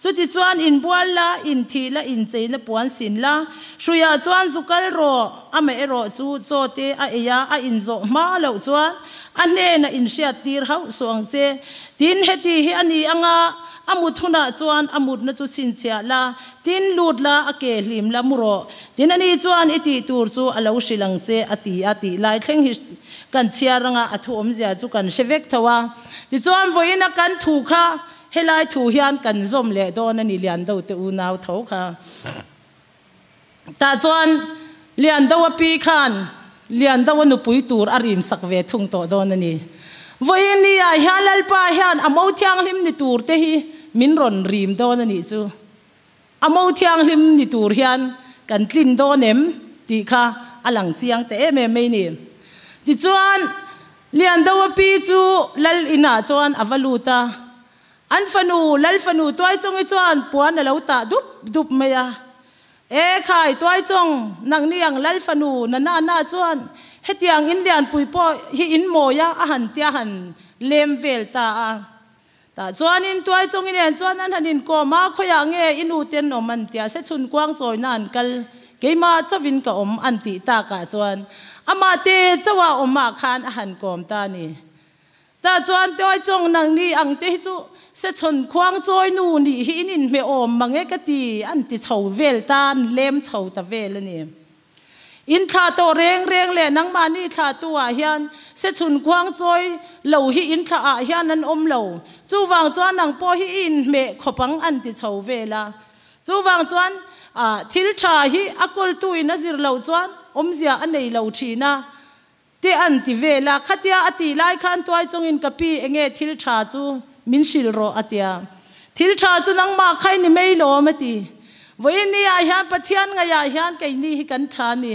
Chutichuan inbual la, inthih la, inchei la, puan sin la. Hruiah chuan zu kal rawh, amaherawh chu chaw te a ei a, a inzawh hma loh chuan a hnenah inhriat tir hauh suh ang che. Tin, heti hi a ni anga, a mut hunah chuan a mutna chu chhinchhiah la, tin, lut la, a ke hlim la, mu rawh. Tin, ani chuan i tih tur chu a lo hrilh ang che, a ti a, tih lai thleng hi kan chhiar anga a thu awmzia chu kan hre vek tho a. Tichuan, vawiina kan thu kha helai thu hian kan zawm leh dawn a ni, Liando te unau tho kha. Tah chuan Liandoa pi khan Liandoa nupui tur a rim sak ve thung tawh dawn a ni. Vawiin ni ah hian Lalpa hian a mo thianghlim ni tur te hi min rawn rim dawn a nih chu. A mo thianghlim ni tur hian kan tlin dawn em tih kha a lang chiang ta em em mai ni. Tichuan Liandoa pi chu Lal inah chuan a va lut a. An fanu, Lal fanu Tuaichungi chuan puan a lo tah dup dup mai a. E khai, Tuaichung, nangni ang Lal fanu na na na chuan hetiang in lianpui pawh hi in mawi a, a han tia han lem vel ta a. Tah chuanin Tuaichungi nen chuan an han inkawm a, khawiah nge i nu ten awm an tia, se chhun kuang chawina an kal, keimah chauhin ka awm an tih takah chuan amah te chauha awmah khan a han kawm ta a ni. Tah chuan Tuai Chawng nang ni ang te hi chu Sechhawn khuang chawi nu nih hi in inhmeh awm mang e ka ti an ti chho vel ta an lem chho ta vel a ni. In thlah tawh reng reng leh nangmahni thlahtu ah hian Sechhun khuang chawi lo hi in thlah ah hian an awm lo. Chuvang chuan nang pawh hi i inhmeh khawp ang an ti chho vel a. Chuvang chuan thil tha hi a kawltu in a zir loh chuan awmzia a nei lo thin a. Te an ti vel a, khatia a tih lai khan tuai chungin ka pi enge thil tha chu min hrilh rawh a tia. Thil tha chu nangmah khai ni mai lawm a ti. Vawiin ni ah hian Pathian ngaihah hian keini hi kan tha a ni.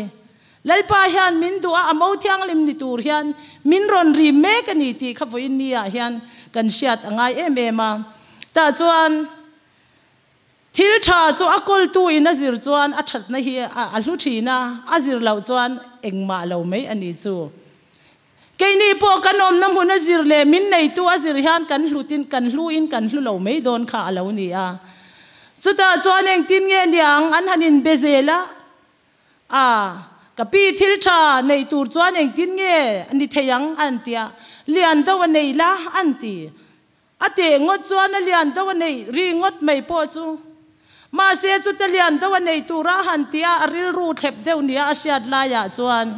Lalpa hian min duh a, a mo thianghlim ni tur hian min rawn rim mek a ni tih kha vawiin ni ah hian kan hriat a ngai em em a. Tah chuan. Thil tha chu a kawltu in a zir chuan a thatna hi a hlu thin a, a zir loh chuan engmah lo mai a ni chu. Keini pawh kan awmna hmun a zir leh min neitu a zir hian kan hlutin kan hlu in kan hlu lo mai dawn kha a lo ni a. Chutah chuan engtin nge niang an han inbe zel a, A, ka pi thil tha nei tur chuan engtin nge ni thei ang an ti a, lian deuh a nei la an ti. A teh ngawt chuan a lian deuh a neih ri ngawt mai pawh chu. Mahse chute lian deuh a nei tura a han tih a, a rilru thlep deuh nia a hriat laiah chuan,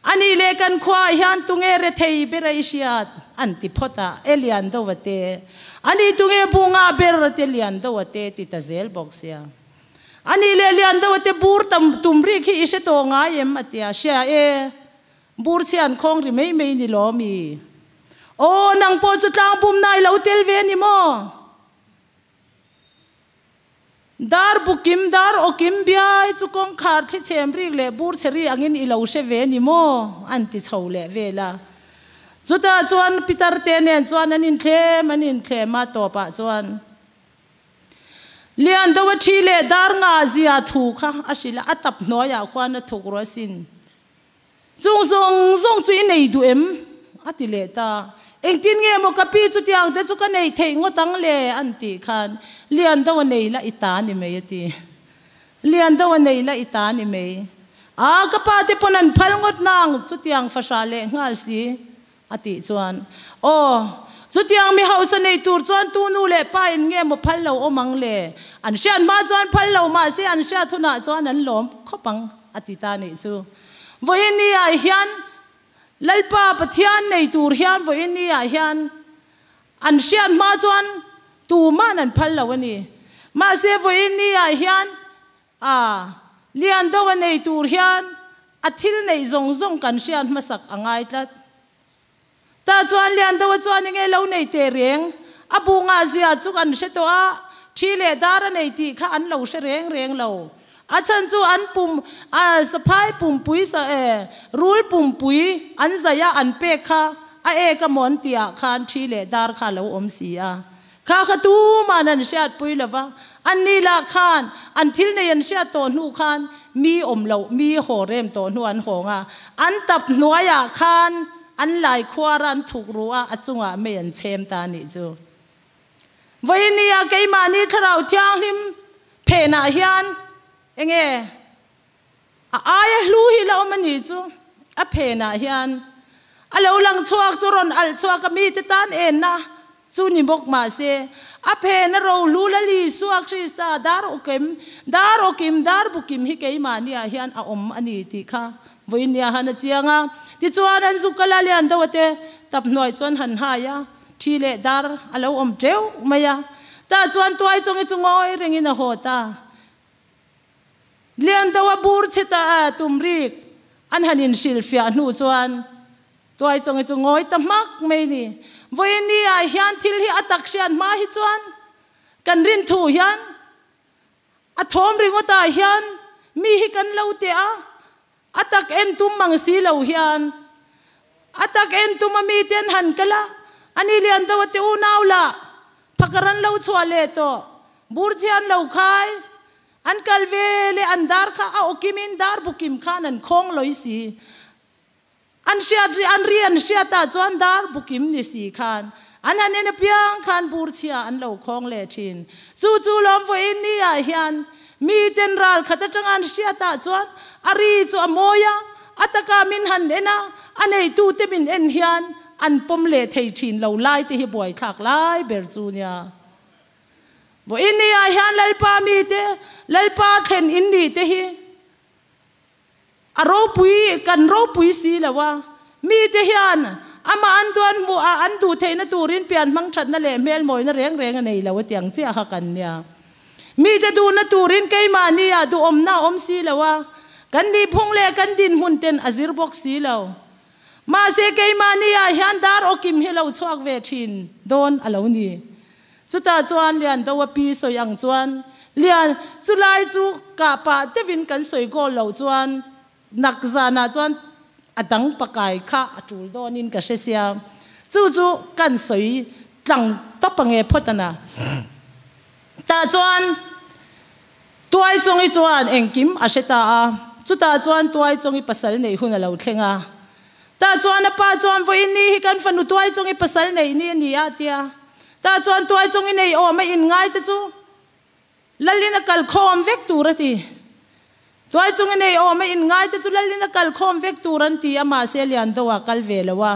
A nih leh kan khuaah hian tunge rethei ber a i hriat? an ti phawt a, E lian deuh a te. A nih tunge bunga ber a te lian deuh a te ti ta zel bawk sia. A nih leh lian deuh a te bur tam tum rik hi i hre tawh ngai em? a ti a, Hria e. Bur chhian khawng ri mai mai ni lawm i. Aw, nang pawh chu tlang bumna i lo tel ve a ni maw? Dar bu kim, dar aw kim biai chu kawngkhar thli chhem rik leh bur chhe ri angin i lo hre ve ni maw? An ti chho leh vel a. Chutah chuan Pitar te nen chuan an inthlem an inthlem a, tawpah chuan Lian deuh a thi leh dar nga zia thu kha a hrilh a, a tap hnuaiah khuan a thuk ruah asin. Chung zawng zawng chu i nei duh em? a ti leh ta. Engtin nge maw ka pi chutiang te chu ka nei theih ngawt ang le? an tih khan, Lian deuh a nei la i ta ni mai a ti. Lian deuh a nei la i ta ni mai. A, ka pa te pawn an phal ngawt nang chutiang fahrah leh nghal si a tih chuan, Aw, chutiang mi hausa nei tur chuan tu nu leh pa in nge maw phal lo awm ang le? An hriat hma chuan phal lo mahse an hriat hunah chuan an lawm khawp ang a ti ta nih chu. Vawiin ni ah hian Lalpa Pathian nei tur hian vawiin ni ah hian an hriat hma chuan tuman an phal lo a ni. Mahse vawiin ni ah hian a lian deuh a nei tur hian a thil neih zawng zawng kan hriat hmasak a ngai tlat. Tah chuan lian deuh a chuan enge lo nei teh reng, a bu ngah zia chu an hre tawh a, thi leh dar a nei tih kha an lo hre reng reng lo. A chhan chu an pum, a saphai pumpui sa e, rul pumpui an zaih a an pek kha a ek a maw an tih ah khan thi leh dar kha a lo awm si a. Kha kha tuman an hriatpui lo va, anni lah khan an thil nei an hriat tawh hnu khan mi awm loh, mi haw rem tawh hnu an hawng a, an tap hnuaiah khan an lai khuar a, an thuk ru a, a chungah mei an chhem ta a nih chu. Vawinia keimahni Thlarau Thianghlim phenah hian enge A aia hlu hi la awm a ni chu a phenah hian a lo lang chhuak chu rawn alh chhuak a mite tan enna chu ni bawk mah se a phen a rohlu la Isua Krista dar awkim dar awkim dar bukim hi keimahniah hian a awm a ni tih kha vawinia han a chiang a. Tichuan an zuk kala lian deuh te tap hnuai chuan han hai a, thi leh dar a lo awm teuh mai a. Tah chuan tuai chungi chu ngawi rengin a haw ta. Lian deuh a bur chhe ta a tum rik an han inhrilhfiah hnu chuan tuai chawngi chu ngawi ta hmak mai ni. Vawiin ni ah hian thil hi a tak hriat hma hi chuan kan rin thu hian a thawm ringawt ah hian mi hi kan lo teh a, a tak en tum mang si lo hian a tak en tum a mi te an han kal a, ani lian deuh a te unau lah phakar an lo chhuah leh tawh, burchi an lo khai. An kal ve leh an dar kha a awkimin dar bukim khan an khawng lawi si. An hriat ri an ri an hriat ah chuan dar bukim ni si khan an han en apiang khan bur chhia an lo khawng leh thin. Chu chu lawm vawiin ni ah hian mi ten ral khat atanga an hriat ah chuan a ri chu a mawi a, a taka min han en a, a neitu te min en hian an pawm leh thei thin lo lai te hi buaithlak lai ber chu nia. Vawiin ni ah hian Lalpa mite, Lalpa thlen in nih te hi a ropui, kan ropui si lo a. Mite hian amah an duan hmuh a, an duh theihna turin pian hmang thatna leh hmelmawina reng reng a nei lo a tiang chiah kha kan nia. Mite duhna turin keimahni ah duhawmna a awm si lo a, kan nihphung leh kan dinhmun ten a zir bawk si lo. Mahse keimahni ah hian dar awkim hi lo chhuak ve thin dawn a lo ni. Chutah chuan Liandoa pi sawi ang chuan Lian, chulai chu kah pah deuhin kan sawi goal loh chuan nak zanah chuan a dang pakai kha a tul dawnin ka hre sia. Chu chu kan sawi tlang tawp ange phawt a na. Tah chuan Tuai Chawngi chuan engkim a hre ta a, chutah chuan Tuai Chawngi pasal neih hun a lo thleng a. Tah chuan a pa chuan vawiin ni hi kan fanu Tuai Chawngi pasal neih ni a ni a tia. Tah chuan Tuai Chawngi nei awm a inngai te chu Lalin a kal khawm vek tur a ti. Tuai Chawngi nei awm a inngai te chu Lalin a kal khawm vek tur an ti a, mahse Liandoa a kal ve lo a.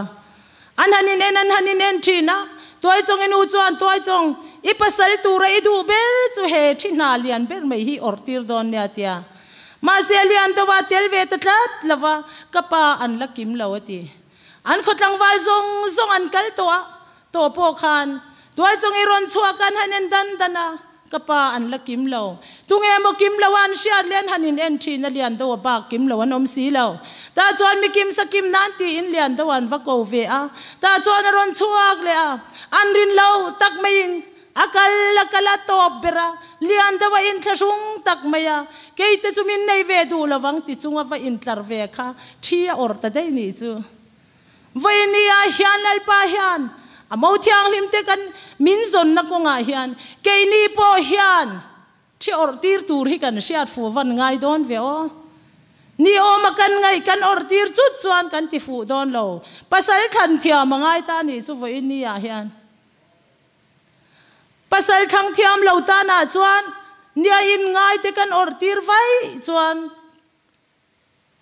An han in en an han in en thin a, Tuaichawng i nu chuan, Tuaichawng, i pasal tura i duh ber chu he thi hna lian ber mai hi awrh tir dawn nia tia. Mahse lian deuh a tel ve ta tlat lo va, ka pa an la kim lo a ti. An khaw tlangval zawng zawng an kal tawh a, tawh pawh khan Tuaichawng i rawn chhuak a an han en dan dan a, Ka pa an la kim lo. Tunge maw kim lo a an hriat leh an han in en thin a lian deuh a bak kim lo an awm si lo. Tah chuan mi kim sa kim nan tiin lian deuh an va ko ve a. Tah chuan a rawn chhuak leh a. An rin lo tak maiin A kal a kal a tawp ber a, lian deuh a inthlahrung tak mai a, kei te chu min nei ve duh lovang ti chunga va intlar ve kha thi a awrh ta daih nih chu. Vawinia hian Lalpa hian a mo thianghlim te kan min zawnna kawngah hian keini pawh hian Thi awrh tir tur hi kan hriat fuh van ngai dawn ve aw. Ni awma kan ngaih kan awrh tir chut chuan kan ti fuh dawn lo. Pasal thlan thiam a ngai ta nih chu vawiin ni ah hian. Pasal thlang thiam lo tanah chuan nia in ngai te kan awrh tir vaih chuan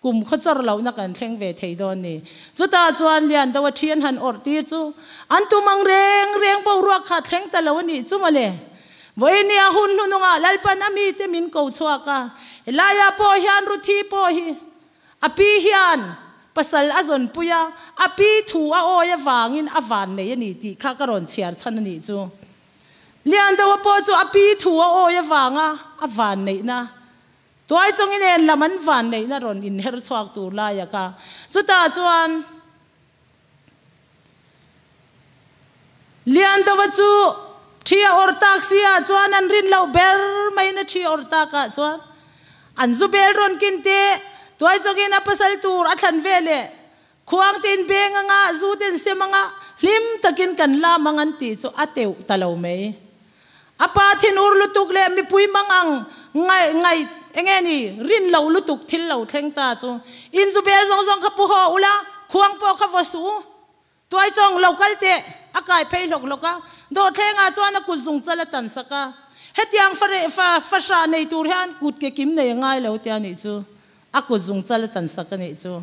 Kum khaw chawr lohna kan thleng ve thei dawn ni. Chutah chuan lian deuh a thian han awrh tir chu an tum ang reng reng boruak kha thleng ta lo a nih chu mawle. Vawinia hun hnunungah Lalpan a mite min ko chhuak a, helaiah pawh hian Ruthi pawh hi a pi hian pasal a zawnpui a, a pi thu a awi avangin a vannei a ni tih kha ka rawn chhiar chhan a nih chu. Lian deuh a pawh chu a pi thu a awi avanga a vanneihna Tuai chungin en lam an van neihna rawn inher chhuak tur lai a ka. Chutah chuan Liandova chu thi a awrh tak si ah chuan an rin loh ber maiin a thi awrh tak ah chuan an zu bel rawn kin te tuai chungin a pasal tur a thlan ve leh khuang te in beng anga zu te in sem anga hlim takin kan lam ang an tih chu a teuh ta lo mai. A pa thinur lutuk leh mipui mang ang ngaih ngaih enge ni rin lo lutuk thil lo thleng ta chu in zu bel zawng zawng kha pu haw ula khuang pawh kha vaw suh u. Tuai chawng lo kal teh a kai phei hlawk hlawk a, dawhthleng ah chuan a kut zung chal a tan sak a. Hetiang fa reh fa fa hrah nei tur hian kut ke kim nei a ngai lo tia nih chu a kut zung chal a tan sak a nih chu.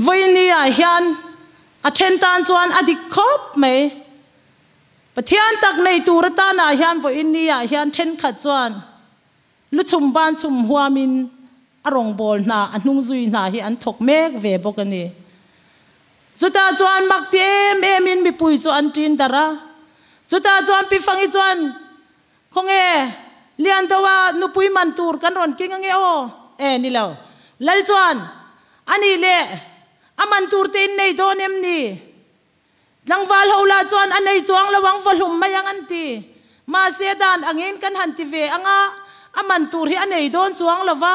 Vawiini ah hian a then tan chuan a dik khawp mai. Pathian tak nei tur atan ah hian vawiini ah hian thenkhat chuan lu chhum ban chhum huamin a rawngbâwl hna a hnung zui hna hi an thawk mek ve bawk a ni. Chutah chuan mak ti em emin mipui chu an ṭin darh a. Chutah chuan Pi Fangi chuan Khawnge, Liandoa nupui man tur kan rawn king ange aw? E, ni lo. Lal chuan, A nih leh, a man tur te in nei dawn em ni? Tlangval ho lah chuan a nei chuang lo ang, va hlum mai ang an ti. Mahse dan angin kan han ti ve anga, a man tur hi a nei dawn chuang lo va,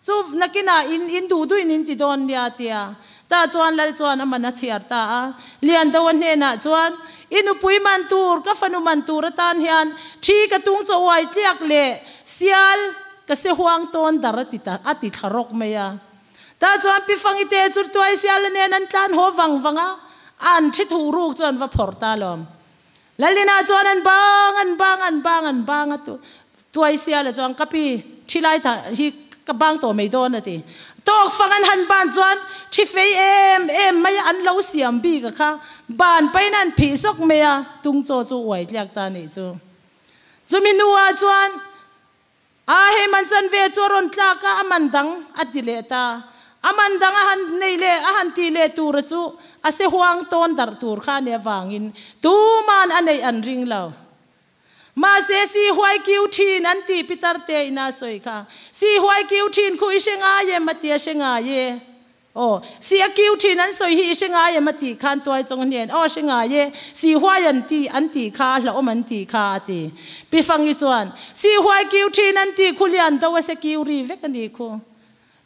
Chu nakinah in in duh duhin in ti dawn nia tia. Tah chuan Lal chuan a man a chhiar ta a. Liandoa hnenah chuan, I nupui man tur, ka fanu man tur atan hian thi ka tung chaw uai tliak leh sial ka se huang tawn dar a ti ta a ti thla rawk mai a. Tah chuan Pi Fangi te chu tuai siala nen an tlan haw vang vang a, an thi thuh ruk chu an va phawrh ta alawm. Lalina chuan an bang an bang an bang an bang a tuai siala chuan ka pi thi lai tha hi ka bang tawh mai dawn a ti. Tawk fang an han ban chuan thi fei em em mai a an lo siam bik a kha ban pain an phih sawk mai a tung chaw chu uai tliak ta nih chu. Chumi hnuah chuan A hei man chanve chu a rawn tlak a, a man dang a ti leh ta. A man dang a han nei leh a han tih leh tura chu a se huang tawn darh tur kha a nih avangin tuman a neih an ring lo. Mahse si huai kiu thin an tih pitar te ina sawi kha. Si huai kiu thin khu i hre ngai em a ti a hre ngai e. Aw, si a kiu thin an sawi hi i hre ngai em a tih khan tuai chawng hnen, aw hre ngai e, si huai an ti an tih kha a hlauhawm an tih kha a ti. Pi Fangi chuan, si huai kiu thin an tih khu lian do a se kiu ri vek a nih khu.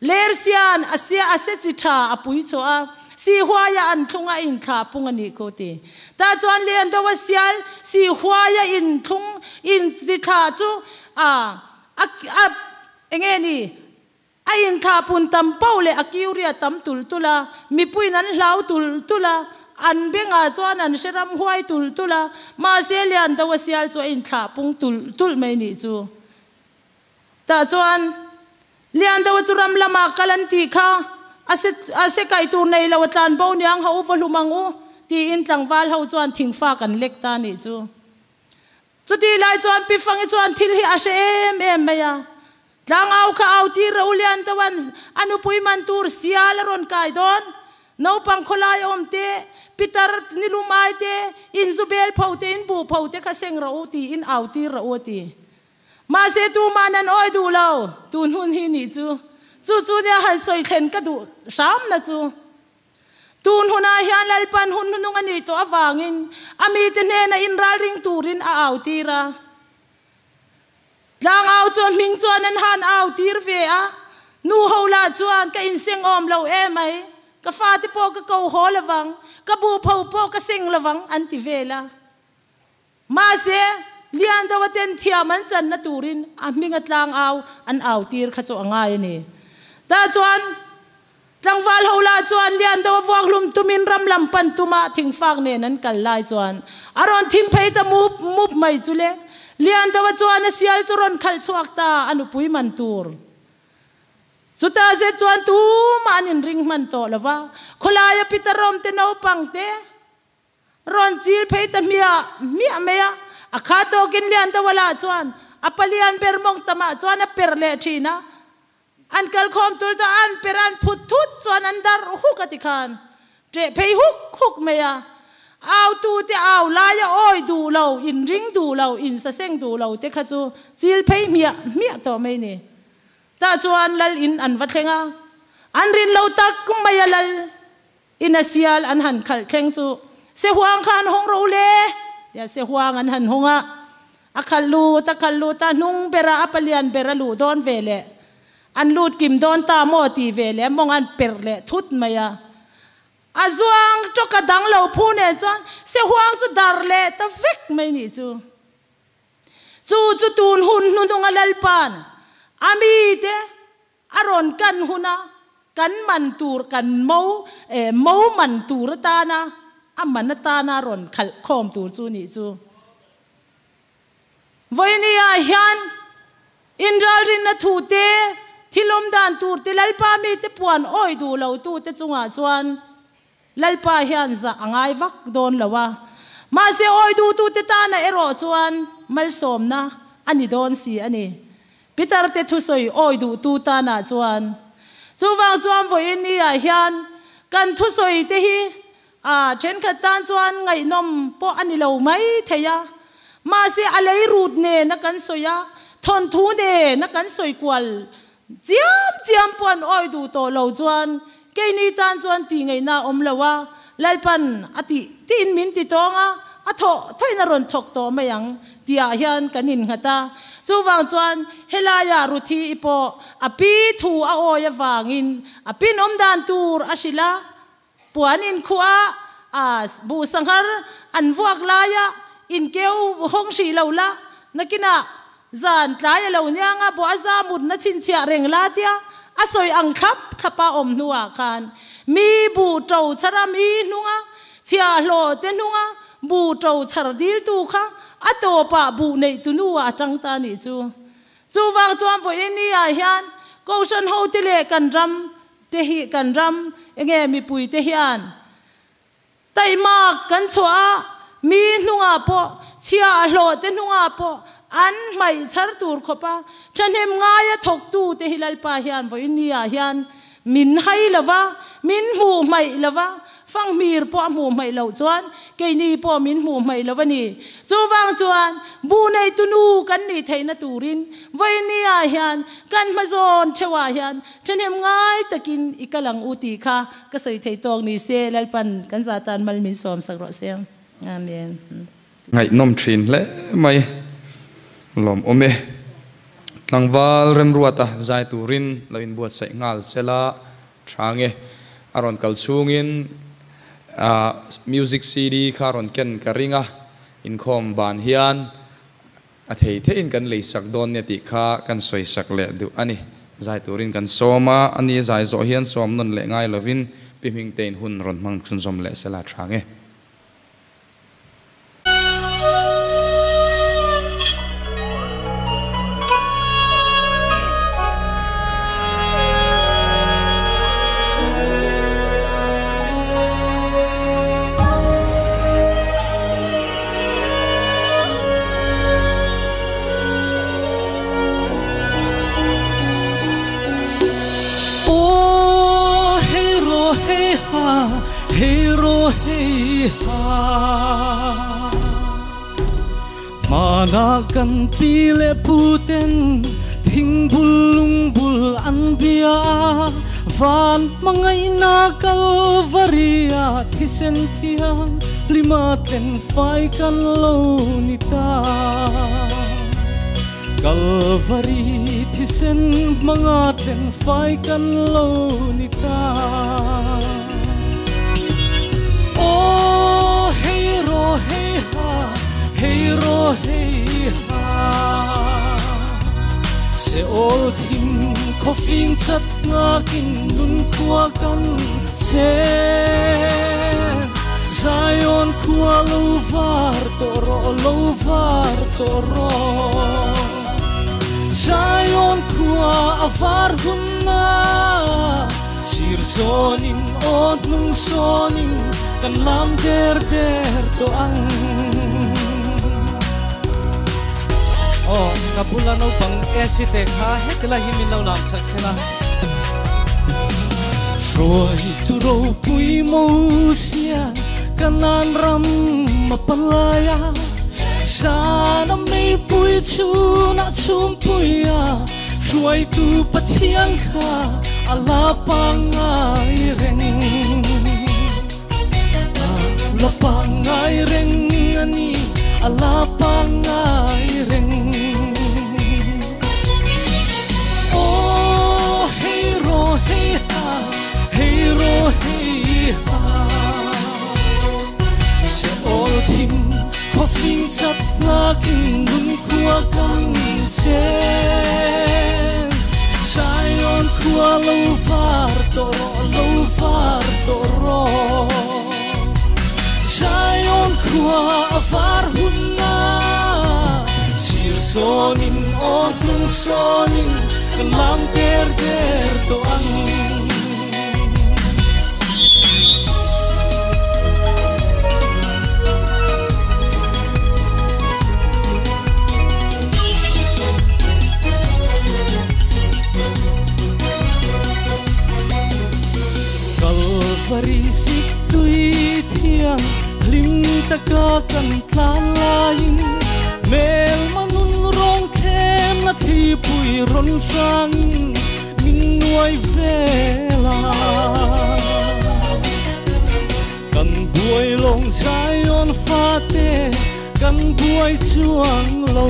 Ler sian a sia a se chi tha a pui chhuah a, si huai a an thlung a inthlah pung a nih khu ti. Tah chuan lian do a sial si huai a inthlung in chi thlah chu a a a enge ni A inthlahpun tam poh leh a kiuria tam tul tul a, mipuiin an hlau tul tul a, an bengah chuan an hre ram huai tul tul a, mahse lian do a sial chu a inthlahpung tul tul mai nih chu. Tah chuan lian do a chu ram lamah kal an tih kha a se a se kaih tur nei lo a tlan bo niang ho u va hlum ang u tiin tlangval ho chuan thingfak an lek ta nih chu. Chutih lai chuan Pi Fangi chuan thil hi a hre em em mai a. Tlangau kha au tir ro lian deuh an a nupui man tur sial a rawn kai dawn. Naupang khawlai awm te, pitar nilum ai te, in zu bel pho te, in buh pho te kha seng rawh u tiin au tir rawh u a ti. Mahse tuman an awi duh lo, tun hun hi nih chu. Chu chu nia han sawi thlen ka duh hram na chu. Tun hunah hian Lalpan hun hnunung a nih tawh avangin a mite hnena inralring turin a au tir a. Tlangau chu a hming chuan an han au tir ve a, nu ho lah chuan ka inseng awm lo emai, ka fate pawh ka ko haw lovang, ka buh pho pawh ka seng lovang an ti vel a. Mahse, Liandoa ten thiam an channa turin a hminga tlangau an au tir kha chu a ngai a ni. Tah chuan tlangval ho lah chuan Liandoa vuakhlum tumin ram lam pan tuma thingfak nen an kal lai chuan a rawn thim phei ta mup mup mai chu le. Liandoa chuan a sial chu rawn khalh chhuak ta a nupui man tur. Chutah zet chuan tumah an inring hman tawh lo va, khawlaia Peter Rawmte naupang te, Rawn chil phei ta hmiah hmiah mai a, a kha tawkin Liandawala chuan a palian ber mawng tamah chuan a per leh thin a, an kalkhawm tul chu an per an phut thut chuan an dar huk a tikhan ṭeh phei huk huk mai a, au tute au laia awi duh lo, inring duh lo, insaseng duh lo te kha chu chil phei hmiah hmiah tawh mai ni. Tah chuan lal in an va thleng a, an rin lo tak mai a lal In a sial an han khalh thleng chu sehuang kha an hawng ro le tia sehuang an han hawng a, a khalh lut a khalh lut a, hnung bera a palian ber a luh dawn ve leh an lut kim dawn ta maw ti ve leh mawng an perh leh thut mai a, a zuang tawk a dang lo phu nen chuan sehuang chu dar leh ta vek mai nih chu. Chu chu tun hun hnuhnunga Lalpa'n a mite A rawn kan huna kan man tur kan mo eh mo man tur atana a man atana rawn khalh khawm tur chu nih chu. Vawinia hian inralrinna thu te, thil awm dan tur te Lalpa mite puan awi duh lo tute chungah chuan Lalpa hian zah a ngai vak dawn lo a, mahse awi duhtute tana erawh chuan malsawmna a ni dawn si a ni. Pitar-te thusawi awi duhtu tanah chuan chuvang chuan vawiin ni-ah hian kan thusawi te hi a thenkhat tan chuan ngaihnawm pawh a ni lo mai thei a, mahse a lei rut nena kan sawi a, thawnthu nena kan sawi kual Chiam chiam pawh an awi duh tawh lo chuan keini tan chuan tih ngaihna a awm lo a, Lalpan a tih tiin min ti tawng a, a thawh thawhin a rawn thawk tawh mai ang tihah hian kan innghat a. Chuvang chuan helaiah Ruthi i pawh a pi thu a awi avangin a pin awm dan tur a hrilh a, puan inkhuah a buh sanghar an vuak laia inkeu hawng hrih lo la, nakinah zan tlai a lo niang a, Boaza mutna chhinchhiah reng la tia a sawi ang thlap thlapa awm hnuah khan mi buh to chhara mi hnunga chhiahhlawh te hnunga buh to chhar diltu kha a tawpah buh neih tu nuah a tang ta a nih chu. Chuvang chuan vawiin ni ah hian Kohhran hote leh kan ram te hi kan ram enge mipui te hian taihmak kan chhuah a, mi hnungah pawh chhia a hlawh te hnungah pawh an hmaih chhar tur khawp a, thahnem ngaia thawktu te hi Lalpa hian vawiin ni ah hian Min hai lo va, min hmuh hmaih lo va, fanghmir pawh a hmuh hmaih loh chuan keini pawh min hmuh hmaih lo a ni. Chuvang chuan buh neitu nu kan nih theihna turin vawinia hian kan hmazawn theuhah hian thahnem ngai takin i kal ang u tih kha ka sawi thei tawk ni se, Lalpan kan zatan mal min sawm sak rawh se. Amen. Ngaihnawm thin hle mai. Lawmawm e. Tlangval Remruata zai turin lo inbuatsaih nghal sela tha nge. A rawn kal chhungin music CD kha rawn ken ka ring a, inkhawm ban hian a thei theihin kan leisak dawn nia tih kha kan sawisak leh duh a ni. Zai turin kan sawm a, a ni zai zawh hian sawm nawn leh ngai lovin Pi Hmingtein hun rawn hmang chhunzawm leh sela tha nge. Aw hei ro hei ha Hei ro hei ha Hmana kan pi leh pu ten thing bul lung bul an bia a. Van mangai na Kalvaria thisen thiang lima tlen fai kan lo ni ta. Calvary thisen manga tlen fai kan lo ni ta. Oh hey ro hey ha, hey ro hey ha. Se ol thim kho phing chat nga kin nun khua kan che. Zion khua lo var to ro, lo var to ro. Zion khua a var hun na, sir sonin ot nung sonin kan lam der der to ang. Oh, kapula no pang esite kha hetla hi min lo lam sak sela. Rồi tu ro pui mo sia kanan ram mapalaya. Sana mei pui chu na chum puia. Rồi tu pathiang kha ala pangai reng. Ala pangai reng ani, ala pangai reng. Oh hey ro hey ha, hey ro hey ha. Se ol thim kho phing chat nga kin nun khua kan che. Zion khua lo var to ro, lo var to ro. Zion khua a var hun na, sir sonin ot nung sonin kan lam der der to ang. Calvary sik tui thiang lim taka kan tlan lain. Mel manun rong them na thi pui ron sang min nuai vela. Kan buai long Zion fa te, kan buai chuang lo.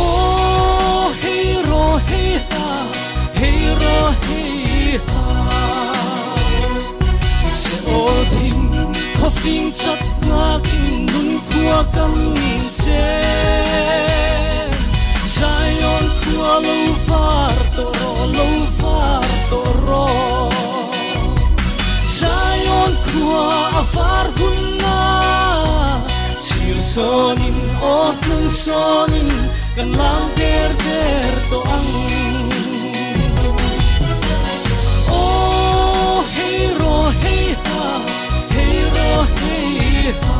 Oh hey ro hey ha, hey ro hey ha. Se ol thim kho phing chat nga kin nun khua kan che. Zion khua lo var to ro, lo var to ro. Zion khua a var hun na, sir sonin ot nung sonin kan lang der der to ang. Oh hey ro hey ha, hey ro hey ha.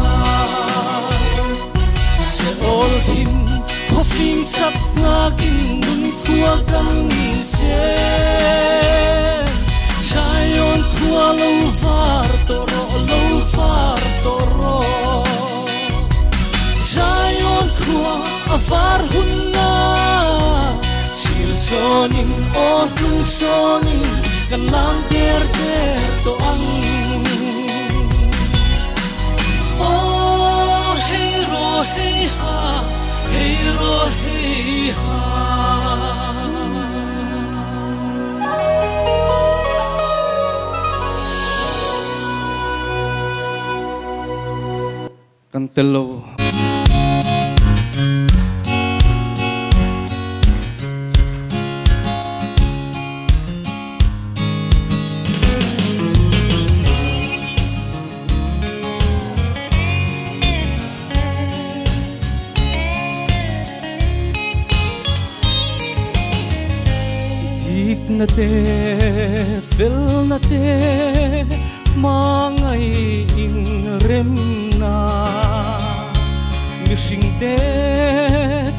Se ol thim kho phing chat nga kin nun khua kan che. Zion khua lo var to ro, lo var to ro. Zion khua a var hun na, sir sonin ot nung sonin kan lam der der to ang. Oh hey ro hey ha, hey ro hey ha. Kan tello. Na te fel na te mangay ing rem na. Mi hring te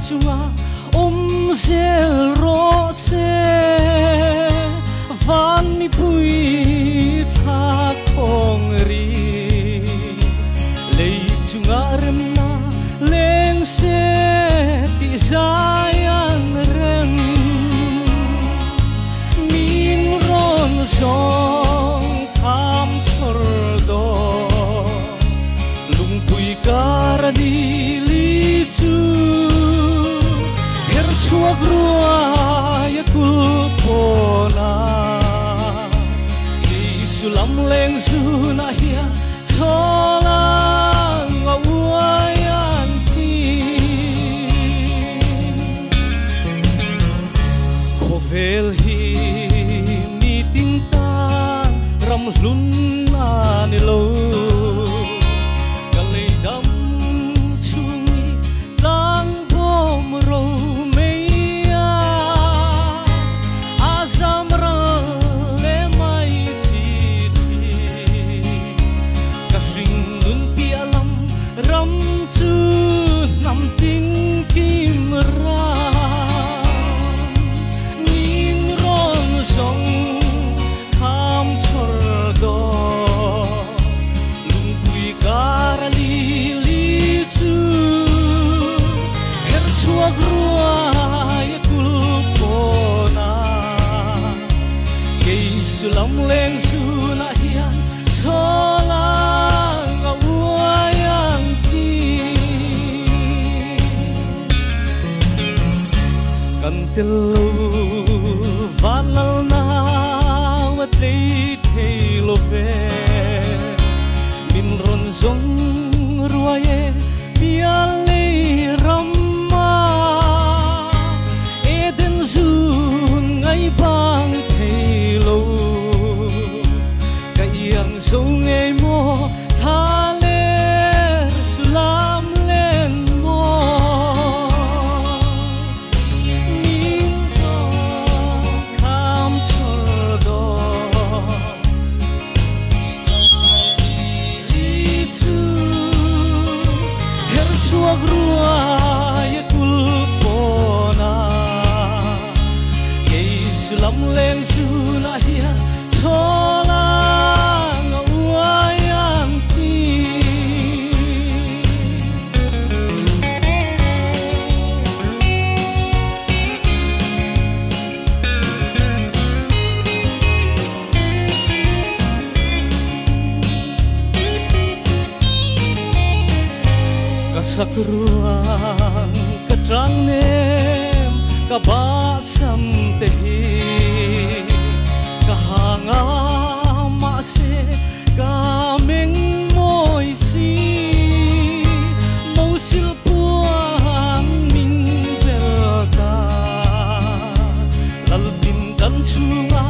chunga om zel ro se, van mi pui tha khong ri. Lei chunga rem na leng se ti zayan rem. chuak ruai kul pona Isulam leng zu na hia cholang a uayan ti Khovel hi mi ting tan ram hlun ani lo Telu vanal na wat lei thei lo ve min ron zong ruaye pia lei ramma eden zun ngai bang thei lo ka iang zo ngai mo tha le sulam len mo Lam leng zu na hia cholang uayan ti Kasakruang katrang nem kabasam te hi kahanga ma se ka meng moi si mo sil puang min bel ta lal tin dan chunga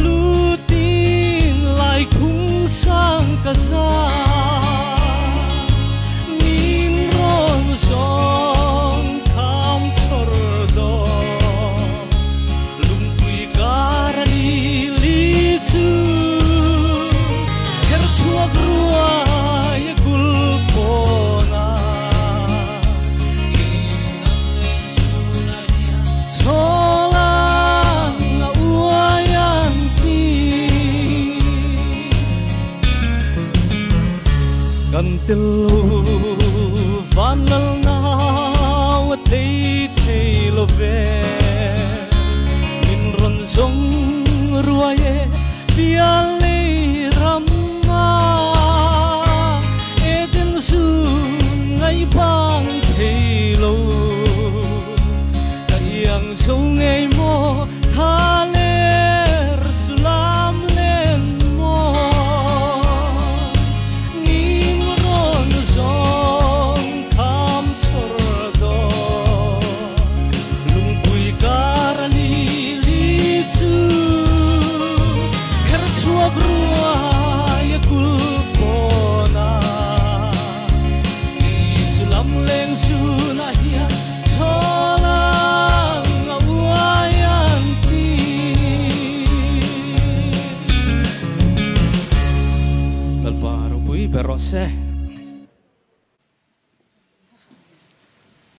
lutin lai khung sang ka za min ron zong kham chor do lungpui karali li chu her chuak ruai kul pona cholang a uayan ti kan telo